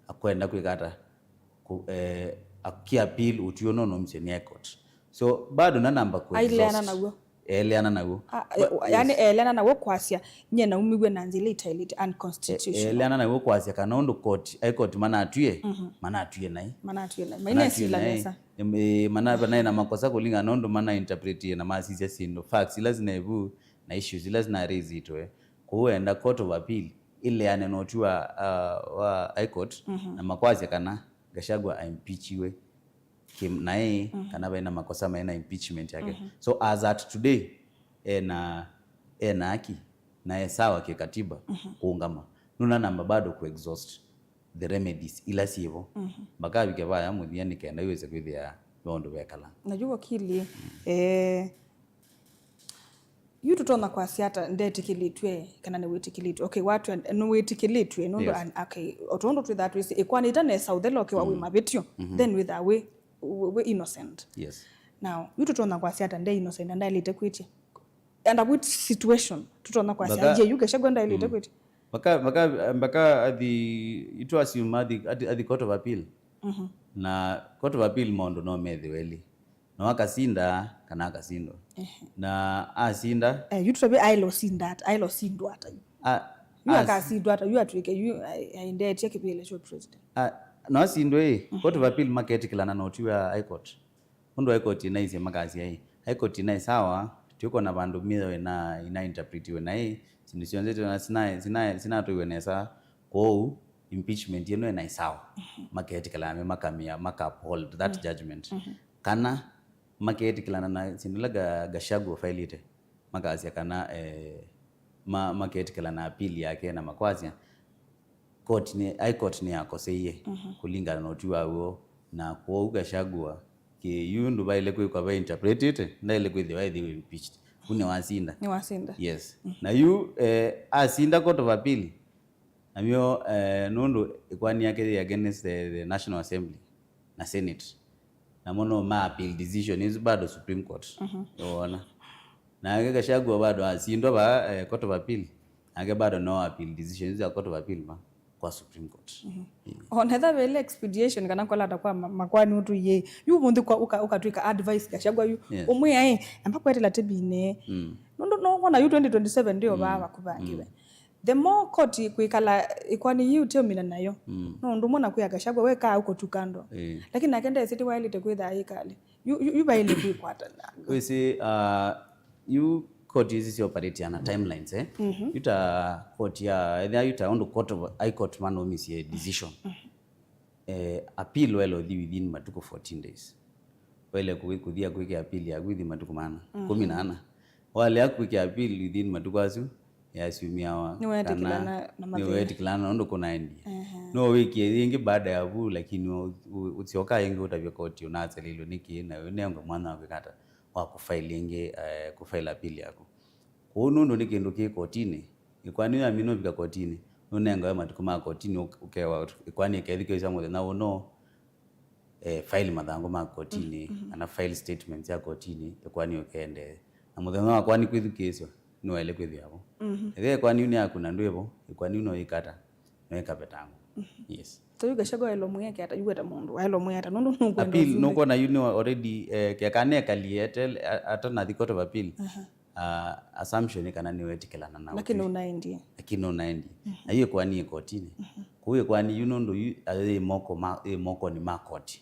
Akwenda kwĩka ata? Ku-, eh, aki appeal ũtwi ũno nomisye nĩ High Court. So, bado nanamba ku aileana exhaust. Naw'o. Eeleana naw'o. Ah, eh, yani eeleana naw'o kwasya, nyie naumiw'e na nzĩa ĩla ĩtaĩlĩte, unconstitutional. Eeleana naw'o kwasya kana ũndũ court, High Court manatwie, manatwie naĩ. Manatwie naĩ. Mainesila nesa. Em, eh, mana-, manaĩ na makosa kũlingana na ũndũ mana interpretie na masisya syĩndũ, facts ila sinaĩ vu na issues ila sina raise itwe. Kwoou enda Court of Appeal ĩleane na ũtwi wa, uh, wa High Court na makwasya kana Gachagua aimpeachiwe naĩ, kana vaĩ na makosa maĩ na impeachment yake. So as at today, ena, ena haki na e sawa kĩkatiba kũũngama. Nũna namba bado ku exhaust the remedies ila syĩvo mpaka avike vaya mũthia, nĩ kenda yu wĩse kwĩthĩa maũndũ vekala. Na yu wakili, eh, yu tũtonya kwasya ata ndetĩkĩlĩtw'e kana nĩwĩtĩkĩlĩtw'e? Okay, watw'a nĩwĩtĩkĩlĩtw'e nũndũ, yes, an-, okay, o tondũ twĩthaa twĩsĩ ĩkoani ĩtanesa ũthela ũkĩwa wĩ mavĩtyo, then wĩthaa wĩ, wĩ, wĩ innocent. Yes. Now, yu tũtonya kwasya ata nde innocent na ndaĩlĩte kwĩtya? Under which situation tũtonya kwasya, mpaka, ye yu Gachagua ndaĩlĩte kwĩtya? Mpaka, mpaka, mpaka athi, itũ assume athi, athi, athi Court of Appeal. Na Court of Appeal maũndũ no methĩwe elĩ. No akasinda kana akasindwa. Ehe. Na asinda. Eh, yu tũtavye aĩle ũsinda ata, aĩle ũsindwa ata yu? A, yu as- akasindwa ata, yu atw'ĩke, yu ai-, aendetye kĩvĩla kya president. A, no asindwe ĩ, Court of Appeal maketĩkĩlana na ũtwi wa High Court. Ũndũ High Court ĩnaisye makasya ĩ, High Court ĩnaĩ sawa, tũikona vandũ mĩao ĩna, ina interpretiwe naĩ, syĩndũ syonthe tũna sina, sina, sinatũiwe nesa, kwoou impeachment ĩno ĩnaĩ sawa. Maketĩkĩlana me makamĩa, maka uphold that judgment. Kana maketĩkĩlana na syĩndũ ila Ga-, Gachagua ũfailĩte, makasya kana, eh, ma-, maketĩkĩlana appeal yake na makwasya court nĩ, High Court nĩyakoseie kũlingana na ũtwi wa w'o, na kwoou Gachagua kĩ yu ndũvaĩle kwĩkwa ve interpreted, ndaĩle kwĩthĩwa ethĩwa impeached. Vu nĩwasinda. Nĩwasinda. Yes. Na yu, eh, asinda Court of Appeal, namyo, eh, nũndũ ĩkoani yake yĩ against the, the National Assembly na Senate. Namo no ma appeal decision ĩsu bado Supreme Court. Nĩwona? Nake Gachagua bado asindwa va, eh, Court of Appeal. Nake bado no appeal decision ĩsu ya Court of Appeal va kwa Supreme Court. Yeah. Ona ethĩwa ve ĩla expedition kana kwalata kwa ma-, makoani ũtũie. Yu ũmũnthĩ kwa ũka-, ũkatwĩka advice Gachagua yu. Yes. Ũmwĩa ĩ, amba kwetela tĩbinĩ. Nũndũ no wona yu twenty twenty-seven ndio vaa vakuvangĩwe. The more court kwĩkala ĩkoani yĩu ũteũmina nayo, no ũndũ ũmwe na kwĩa Gachagua, we kaa ũko tu kando. Ĩĩ. Lakini nake ndesĩ ti waĩlĩte kwĩthaa yĩkalĩ. Yu, yu, yu vaĩle kwĩkwata na. Wĩsĩ, uh, yu court ici sioperate na timelines, eh? Yu ta court ya, ethĩa yu ta ũndũ court of, High Court manaumisye decision. Eh, appeal waĩle ũthi within matukũ fourteen days. Waĩle kũ-, kũthia kwĩkĩa appeal yaku within matukũ mana, kũmi na ana. Walea kwĩkĩa appeal within matukũ asu, yasumĩawa kana nĩwetĩkĩlana na mathĩna, nĩwetĩkĩlana na ũndũ kũnaendie. No wĩkie yĩngĩ baada ya vu, lakini ũ-, ũ-, ũsyoka ĩngĩ ũtavya koti ũnaselilwe nĩkĩ, na ũnengwe mwanya wa kwĩka ata, wa kũfile ĩngĩ, eh, kũfile appeal yaku. Kwoou nũndũ nĩ kĩndũ kĩ kotinĩ, ĩkoani ĩyo yaminũvika kotinĩ, nũnengawe matukũ ma kotinĩ, ũk-, ũkewa ĩkoani ĩkethukĩĩsya mũthenya ũno, eh, file mathangũ ma kotinĩ, kana file statements ya kotinĩ, ĩkoani ũkendee. Na mũthenya wa ĩkoani kwĩthukĩĩswa, nĩwaĩle kwĩthĩwa vo. Ethĩwa ĩkoani yu nĩ yaku na ndwĩ vo, ĩkoani yu no ĩkata, no ĩkavetangwa. Yes. So yu Gachagua waĩle ũmwĩa ata, yu weta mũndũ, waĩle ũmwĩa ata, nũndũ nũkwenda appeal, ũsumbĩ. Nũkwona yu nĩ already, eh, keka nekalie ete-, a-, atanathi Court of Appeal. Uh, assumption nĩ kana nĩwetĩkĩlana na lakini ũtwi. Ũnaendie. Lakini ũnaendie. Na yu ĩkoani ĩ kotinĩ. Kũu ĩkoani yu nũndũ yu, uh, yĩ moko ma, yĩ mokonĩ ma koti.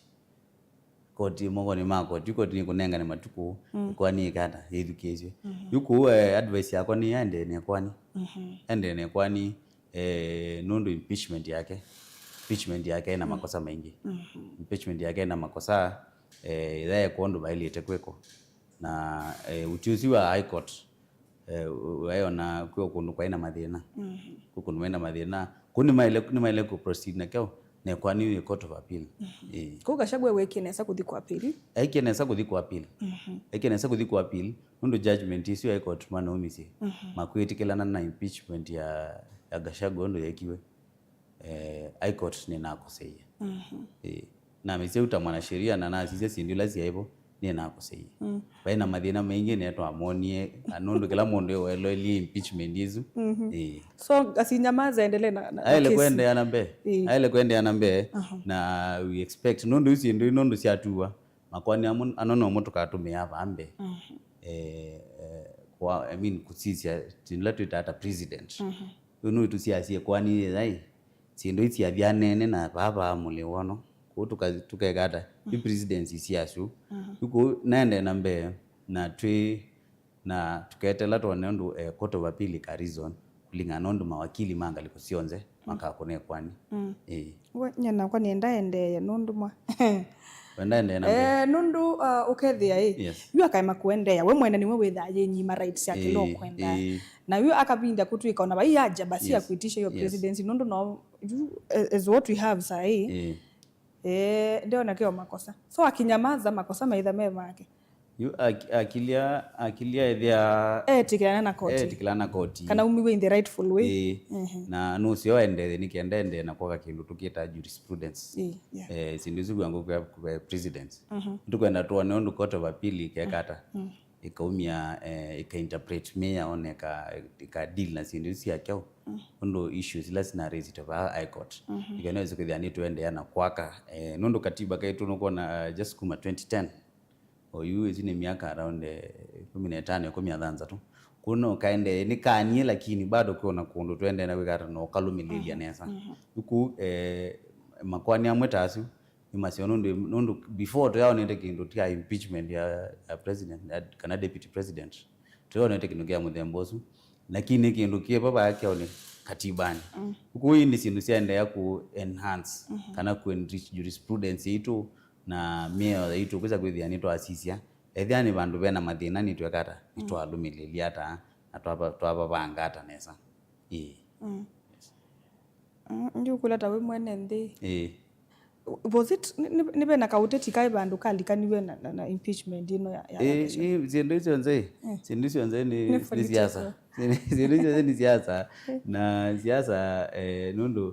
Koti, mokonĩ ma koti. Yu koti nĩkũnengane matukũ, ĩkoani ĩkata, yĩthukĩĩswe. Yu kũu, eh, advice yakwa nĩ aendee na ĩkoani. Aendee na ĩkoani, eh, nũndũ impeachment yake, impeachment yake ĩna makosa maingĩ. Impeachment yake ĩna makosa, eh, yaekwa ũndũ vaĩlĩte kwĩkwa. Na, eh, ũtwi ũsu wa High Court, eh, waiona kwĩ kũndũ kwaĩ na mathĩna. Kwĩ kũndũ maĩ na mathĩna. Kũu nĩmaĩle, nĩmaĩle kũ proceed na kyaũ, na ĩkoani yĩ Court of Appeal. Eh. Kũu Gachagua wekie nesa kũthi kwa appeal. Ekie nesa kũthi kwa appeal. Ekie nesa kũthi kwa appeal, nũndũ judgment ĩsu ya High Court manaumisye. Makwĩtĩkĩlana na impeachment ya, ya Gachagua ũndũ yekiwe. Eh, High Court nĩnakoseie. Eh, na mĩseu ta mwanasheria na nasisya syĩndũ ila syaĩ vo, nĩnakoseie. Vaĩ na mathĩna maingĩ netwamonie, na nũndũ kĩla mũndũ eloelie impeachment ĩsu. Eh. So, asinyamaza endelee na, na, na aĩle kesi. Kũendeea na mbee. Eh. Aĩle kũendeea na mbee, na we expect, nũndũ yu syĩndũ ii nũndũ syatuwa, makoani amwe, ano nomo tũkatũmĩaa vaa mbee. Eh, eh, kwa, I mean, kũsisya syĩndũ ila twĩtaa ta precedent. Mhm. Yu nũitũsiasye kwani yĩthai syĩndũ ii syavyanene na vaa vaa mũlĩ wono. Kũu tũka-, tũkeka ata? Yu presidency siasyo. Mhm. Yu kũu naendee na mbee na twĩ na tũketela twone ũndũ, eh, Court of Appeal ĩka reason kũlingana na ũndũ mawakili ma ngalĩko syonthe makakũna ĩkoani. Mm. Ĩĩ. We, nyie nakwa nĩenda endeea nũndũ mwa. Wenda endeea na mbee? Eh, nũndũ, uh, ũkethĩa ĩ. Yes. Yu akaema kũendeea. We mwene nĩwe wĩthaa yĩnyima rights ya kĩla ũkwenda. Ĩĩ. Na yu akavindya kũtwĩka ona vai aja basi ya kwitisha yo presidency nũndũ no, yu, eh, is what we have saa hii. Ĩĩ. Eh, ndeona kĩo makosa. So akinyamaza makosa maitha me make. Yu ak-, akilia, akilia ethĩa etĩkĩlana na koti. Etĩkĩlana na koti. Kana umiwe in the rightful way. Ĩĩ. Mhm. Na nũseo endee nĩkenda endee na kwaka kĩndũ tũkĩtaa jurisprudence. Ĩĩ, yeah. Eh, syĩndũ isu vyangu kwa, kwa precedence. Mhm. Tũkwenda tuone ũndũ Court of Appeal ikekata. Mm. Ĩkaumya, eh, ĩka interpret mĩao na ĩka, ĩka deal na syĩndũ isu sya kyaũ. Mm. Ũndũ issues ila sina raised vaa High Court. Mhm. Ĩkenda ĩsu kwĩthĩa nĩtũendeea na kwaka. Eh, nũndũ katiba kaitũ nũkwona, eh, just kuma twenty ten. Oyu ĩsu nĩ myaka around, eh, ĩkũmi na ĩtano, ĩkũmi na thanthatũ. Kũu no kaendee, nĩ kanie, lakini bado kwĩona kũndũ tũendee na kwĩka ata no kalũmĩlĩlya nesa. Mhm. Yu kũu, eh, makoani amwe ta asu, nĩ maseo nũndũ, nũndũ before tũyaonete kĩndũ kya impeachment ya, ya president, ya, kana deputy president. Tũyaonete kĩndũ kya mũthemba ũsu. Lakini kĩndũ kĩ vava kyaũ nĩ katibani. Mm. Kũu ii nĩ syĩndũ syaendeea ku enhance, mhm, kana ku enrich jurisprudence yaitũ, na mĩao yaitũ kwĩsa kwĩthĩa nĩtwasisya. Ethĩa nĩ vandũ vena mathĩna nĩtweka ata, mm, nĩtwalũmĩlĩlya ata, na twava-, twavavanga ata nesa. Ĩĩ. Mm. Yes. Mm, ndiũkũlya ta wĩ mwene nthĩ. Ĩĩ. Was it, nĩ, nĩ, nĩ vena kaũteti kaĩ vandũ kalikaniw'e na, na, na impeachment ĩno ya, ya Ĩĩ, Wekesa? Ĩĩ, syĩndũ icio nzĩ, mm, syĩndũ icio nzĩ nĩ, nĩ, nĩ political, siasa. Syĩndũ icio nzĩ nĩ siasa. Na siasa, eh, nũndũ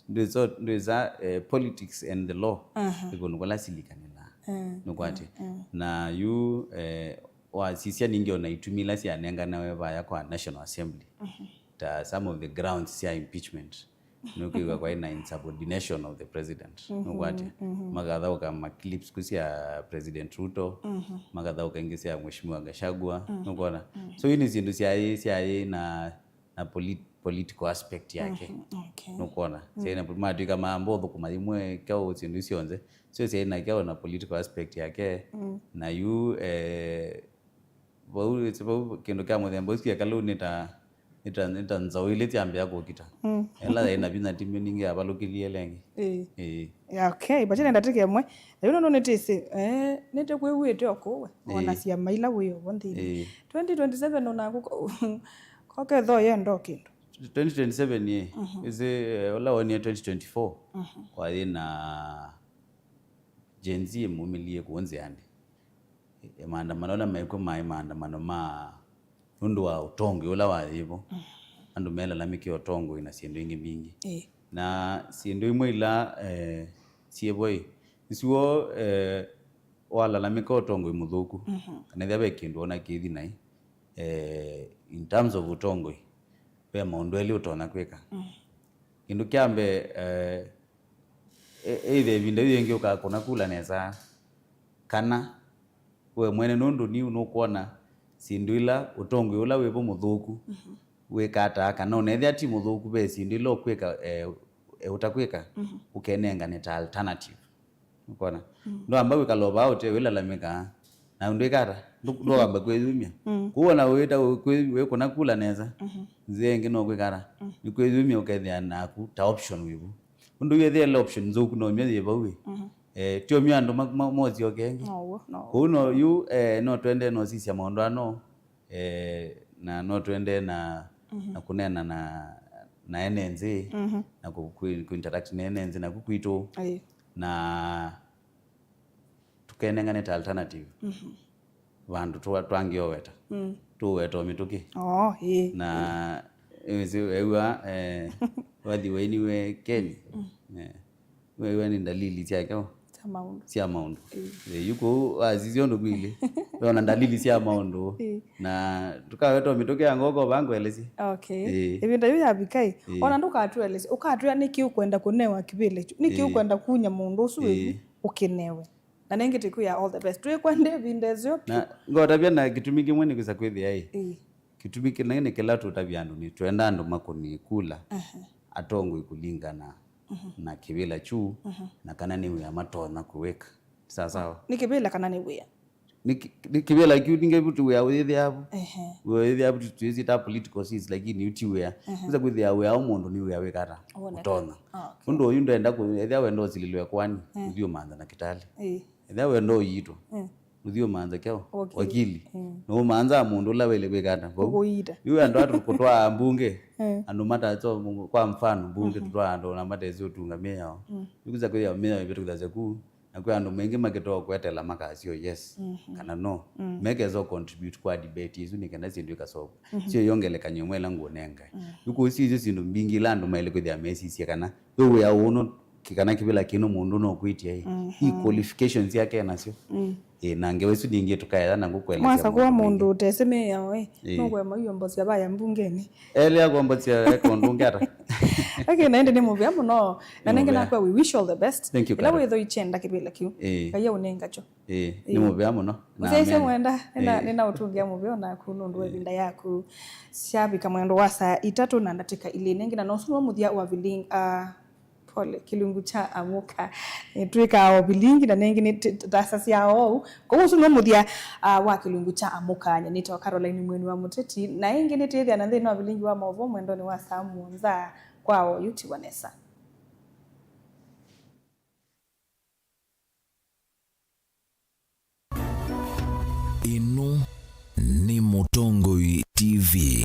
ndwĩsa, ndwĩsa, eh, politics and the law, aha, nĩ kũndũ kũla silikanĩlaa. Mm, nũkwatĩ. Mm, mm. Na yu, eh, wasisya ningĩ ona itumi ila syanenganawe vaya kwa National Assembly. Mhm. Ta some of the grounds sya impeachment. Nũkwĩw'a kwaĩ na insubordination of the president. Mhm, nũkwatĩ. Mhm. Makathaũka ma clips ku sya President Ruto, mhm, makathaũka ingĩ sya Mheshimiwa Gachagua, mhm, nũkwona? Mhm. So, ii nĩ syĩndũ syaĩ, syaĩ na na polit-, political aspect yake. Mhm, okay. Nũkwona? Mm. Syaĩ na, matwĩka maamba ũthũkũma yĩmwe kyaũ syĩndũ isu syonthe. Syo syaĩ na kyaũ na political aspect yake. Mm. Na yu, eh, vau, vau kĩndũ kya mũthemba ũsu kĩekala ũu nĩ ta, nĩ ta, nĩ ta nzaũ ilĩ syambĩa kũkita. Mm. Ĩla yaĩ na vinya ti mĩningĩ yavalũkĩlye ĩla ĩngĩ. Ĩĩ. Ĩĩ. Yeah, okay, but nĩ ndatĩka ĩmwe. Na yu nũndũ nĩtĩsĩ, eh, nĩtĩkwĩw'ĩte o kũu we, ona, ĩĩ, syama ila wĩ o vo nthĩnĩ. Ĩĩ. Twenty twenty-seven onaku ko-, koketho yenda o kĩndũ. Twenty twenty-seven ĩ, mhm, ĩsĩ, eh, ũla wonie twenty twenty-four, mhm, kwaĩ na Gen Z ĩmumĩlie kũu nzĩanĩ. E, maandamano ala mekw'o maĩ maandamano ma nũndũ wa ũtongoi ũla waĩ vo. Mm. Andũ melalamĩkĩa ũtongoi na syĩndũ ingĩ mbingĩ. Ĩĩ. Na syĩndũ imwe ila, eh, syĩ vo ĩ, nĩsyo, eh, walalamĩka ũtongoi mũthũku, mhm, kana ethĩwa ve kĩndũ ona kĩthi naĩ, eh, in terms of ũtongoi, ve maũndũ elĩ ũtonya kwĩka. Mm. Kĩndũ kya mbee, eh, e-, either ĩvinda yu yĩngĩ ũkakũna kula nesa, kana we mwene, nũndũ niu nũkwona syĩndũ ila ũtongoi ũla wĩ vo mũthũku, mhm, wĩka ata, kana ona ethĩa ti mũthũku, ve syĩndũ ila ũkwĩka, eh, e ũtakwĩka, mhm, ũkenengane ta alternative. Ũkona? Mm. Ndwamba kwĩkala o vaa ũte wĩlalamĩkaa. Na ndwĩka ata? Ndũ-, ndwamba kwĩyumya. Mm. Kũu ona wĩta wĩ-, wĩkũna kula nesa, mhm, nzĩa ĩngĩ no kwĩka ata? Mm. Nĩ kwĩyumya ũkethĩa naku ta option wĩ vu. Ũndũ wĩthĩele option nzũku no myo yĩ vau ĩ. Mhm. Eh, tio myo andũ ma-, ma-, mosyoke ĩngĩ. No, no. Kũu no yu, eh, no twende no sisya maũndũ ano. Eh, na no twende na, mhm, na kũneena na, na ene nzĩ, mhm, na kũ-, kũ-, kũ-interact na ene nzĩ naku kwitũ. Ĩĩ. Na tũkenengane ta alternative. Mhm. Vandũ twa-, twangĩoweta. Mm. Tũweta o mĩtũkĩ. Oh, ĩĩ. Na, ĩĩ, ew'a, eh, wathi wainiwe Kenya. Mm. Eh. Wĩw'a nĩ ndalili sya kyaũ? Sya maũndũ. Sya maũndũ. Ĩĩ. Ĩĩ, yu kũu wasisya ũndũ kwĩlĩ. Wĩona ndalili sya maũndũ. Ĩĩ. Na tũkaweta mĩtũkĩ ya ngoko vaa ngũelesye. Okay. Ĩĩ. Ĩvinda yu yavika ĩ. Ĩĩ. Ona ndũkatũelesye. Ũkatwĩa nĩkĩ ũkwenda kũnewa kĩvĩla kyu? Nĩkĩ, ĩĩ, ũkwenda kunya mũndũ ũsu wĩ, ĩĩ, ũkĩnewe? Na nengĩ tũkwĩa all the best. Twĩkwenda ĩvinda ĩseo. Na ngotavya na kĩtumi kĩmwe nĩ kwĩsa kwĩthĩa ĩ. Ĩĩ. Kĩtumi kĩnene nĩ kĩla tũtavya andũ nĩ twenda andũ makũnie kula. Aha. Atongoi kũlingana na kĩvĩla kyu na kana nĩ wĩa matonya kũwĩka. Sawa sawa. Nĩ kĩvĩla kana nĩ wĩa? Nĩ kĩ-, nĩ kĩvĩla kyu ningĩ vuti wĩa ũyĩthĩa vu. Ehe. Wĩa ũyĩthĩa vu tu-, twĩsĩta political seats, lakini yu ti wĩa. Ehe. Kwĩsa kwĩthĩa wĩa wa mũndũ nĩ wĩa wĩkata. Woneka. Ũtonya. Ah, okay. Ũndũ ũyu ndenda kũ-, ethĩa wenda ũsilĩlwe kwani, eh, ũthiĩ ũmantha na kĩtalĩ. Eh. Ethĩa wenda ũyitwa. Eh. Ũthiĩ ũmantha kyaũ? Wakili. Wakili. Mm. Na ũmanthaa mũndũ ũla waĩle kwĩka ata? Vau. Kũkũita. Yu andũ atu kũtwaa mbunge, mm, andũ matatwa, kwa mfano, mbunge, mm, tũtwaa andũ na matesĩ ũtunga mĩao. Mm. Yu kwĩsa kwĩthĩa mĩao ĩvĩtũkĩthasya ku, na kwĩ andũ maingĩ makĩtoo kwetela makasyo yes, mhm, kana no. Mm. Mekesa contribute kwa debate ĩsu nĩ kana syĩndũ ikasolvwa. Mhm. Sio yo ngelekany'o ĩmwe ĩla ngũnengae. Mm. Yu kũu sisyo syĩndũ mbingĩ ila andũ maĩle kwĩthĩa mesisye kana wĩ wĩa ũũ no Kĩ-, kana kĩvĩla kĩno mũndũ no kwĩtya ĩ, mhm, i qualifications yake nasyo. Mm. Ĩ, na ngewa isu ningĩ tũkaetha na ngũkũelesya. Mwasa kuwa maũndũ maingĩ. Mũndũ ũtesĩ mĩao ĩ, ĩ, nũkwema ĩombosya vaya mbungenĩ. Elea kuombosya eka ũndũ ũngĩ ata. Okay, na ĩndĩ nĩ mũvea mũno. Na nĩ nengĩ mũvea. Nakwa we wish all the best. Thank you, ĩla Karen. Wĩtho ikyenda kĩvĩla kĩu. Ĩ. Ngai aũnenga kyo. Ĩ, nĩ, ĩ, mũvea mũno. Na ũsyaisye amen. Mwenda, nĩna, ĩ, nĩna ũtũngĩa mũvea naku nũndũ wa, ĩ, ĩvinda yaku. Syavika mwendo wa saa itatũ na ndatĩka ilĩ nengĩ, na nosu no mũthya wa viling-, ah, Pole, kĩlungu kya amũka. Eh, twĩkaa o vilingi na nengĩ nĩ t-, t-, tasasya oou. Kwoou ũsu nĩ mũthya, ah, wa kĩlungu kya amũka. Nyie nĩtawa Caroline Mweni wa Mũteti, na ĩngĩ nĩtwĩthĩa na nthĩnĩ wa vilingi wa maũvoo mwendonĩ wa saa mũonza kwa oyu tiwa nesa. Ĩno nĩ Mũtongoi T V.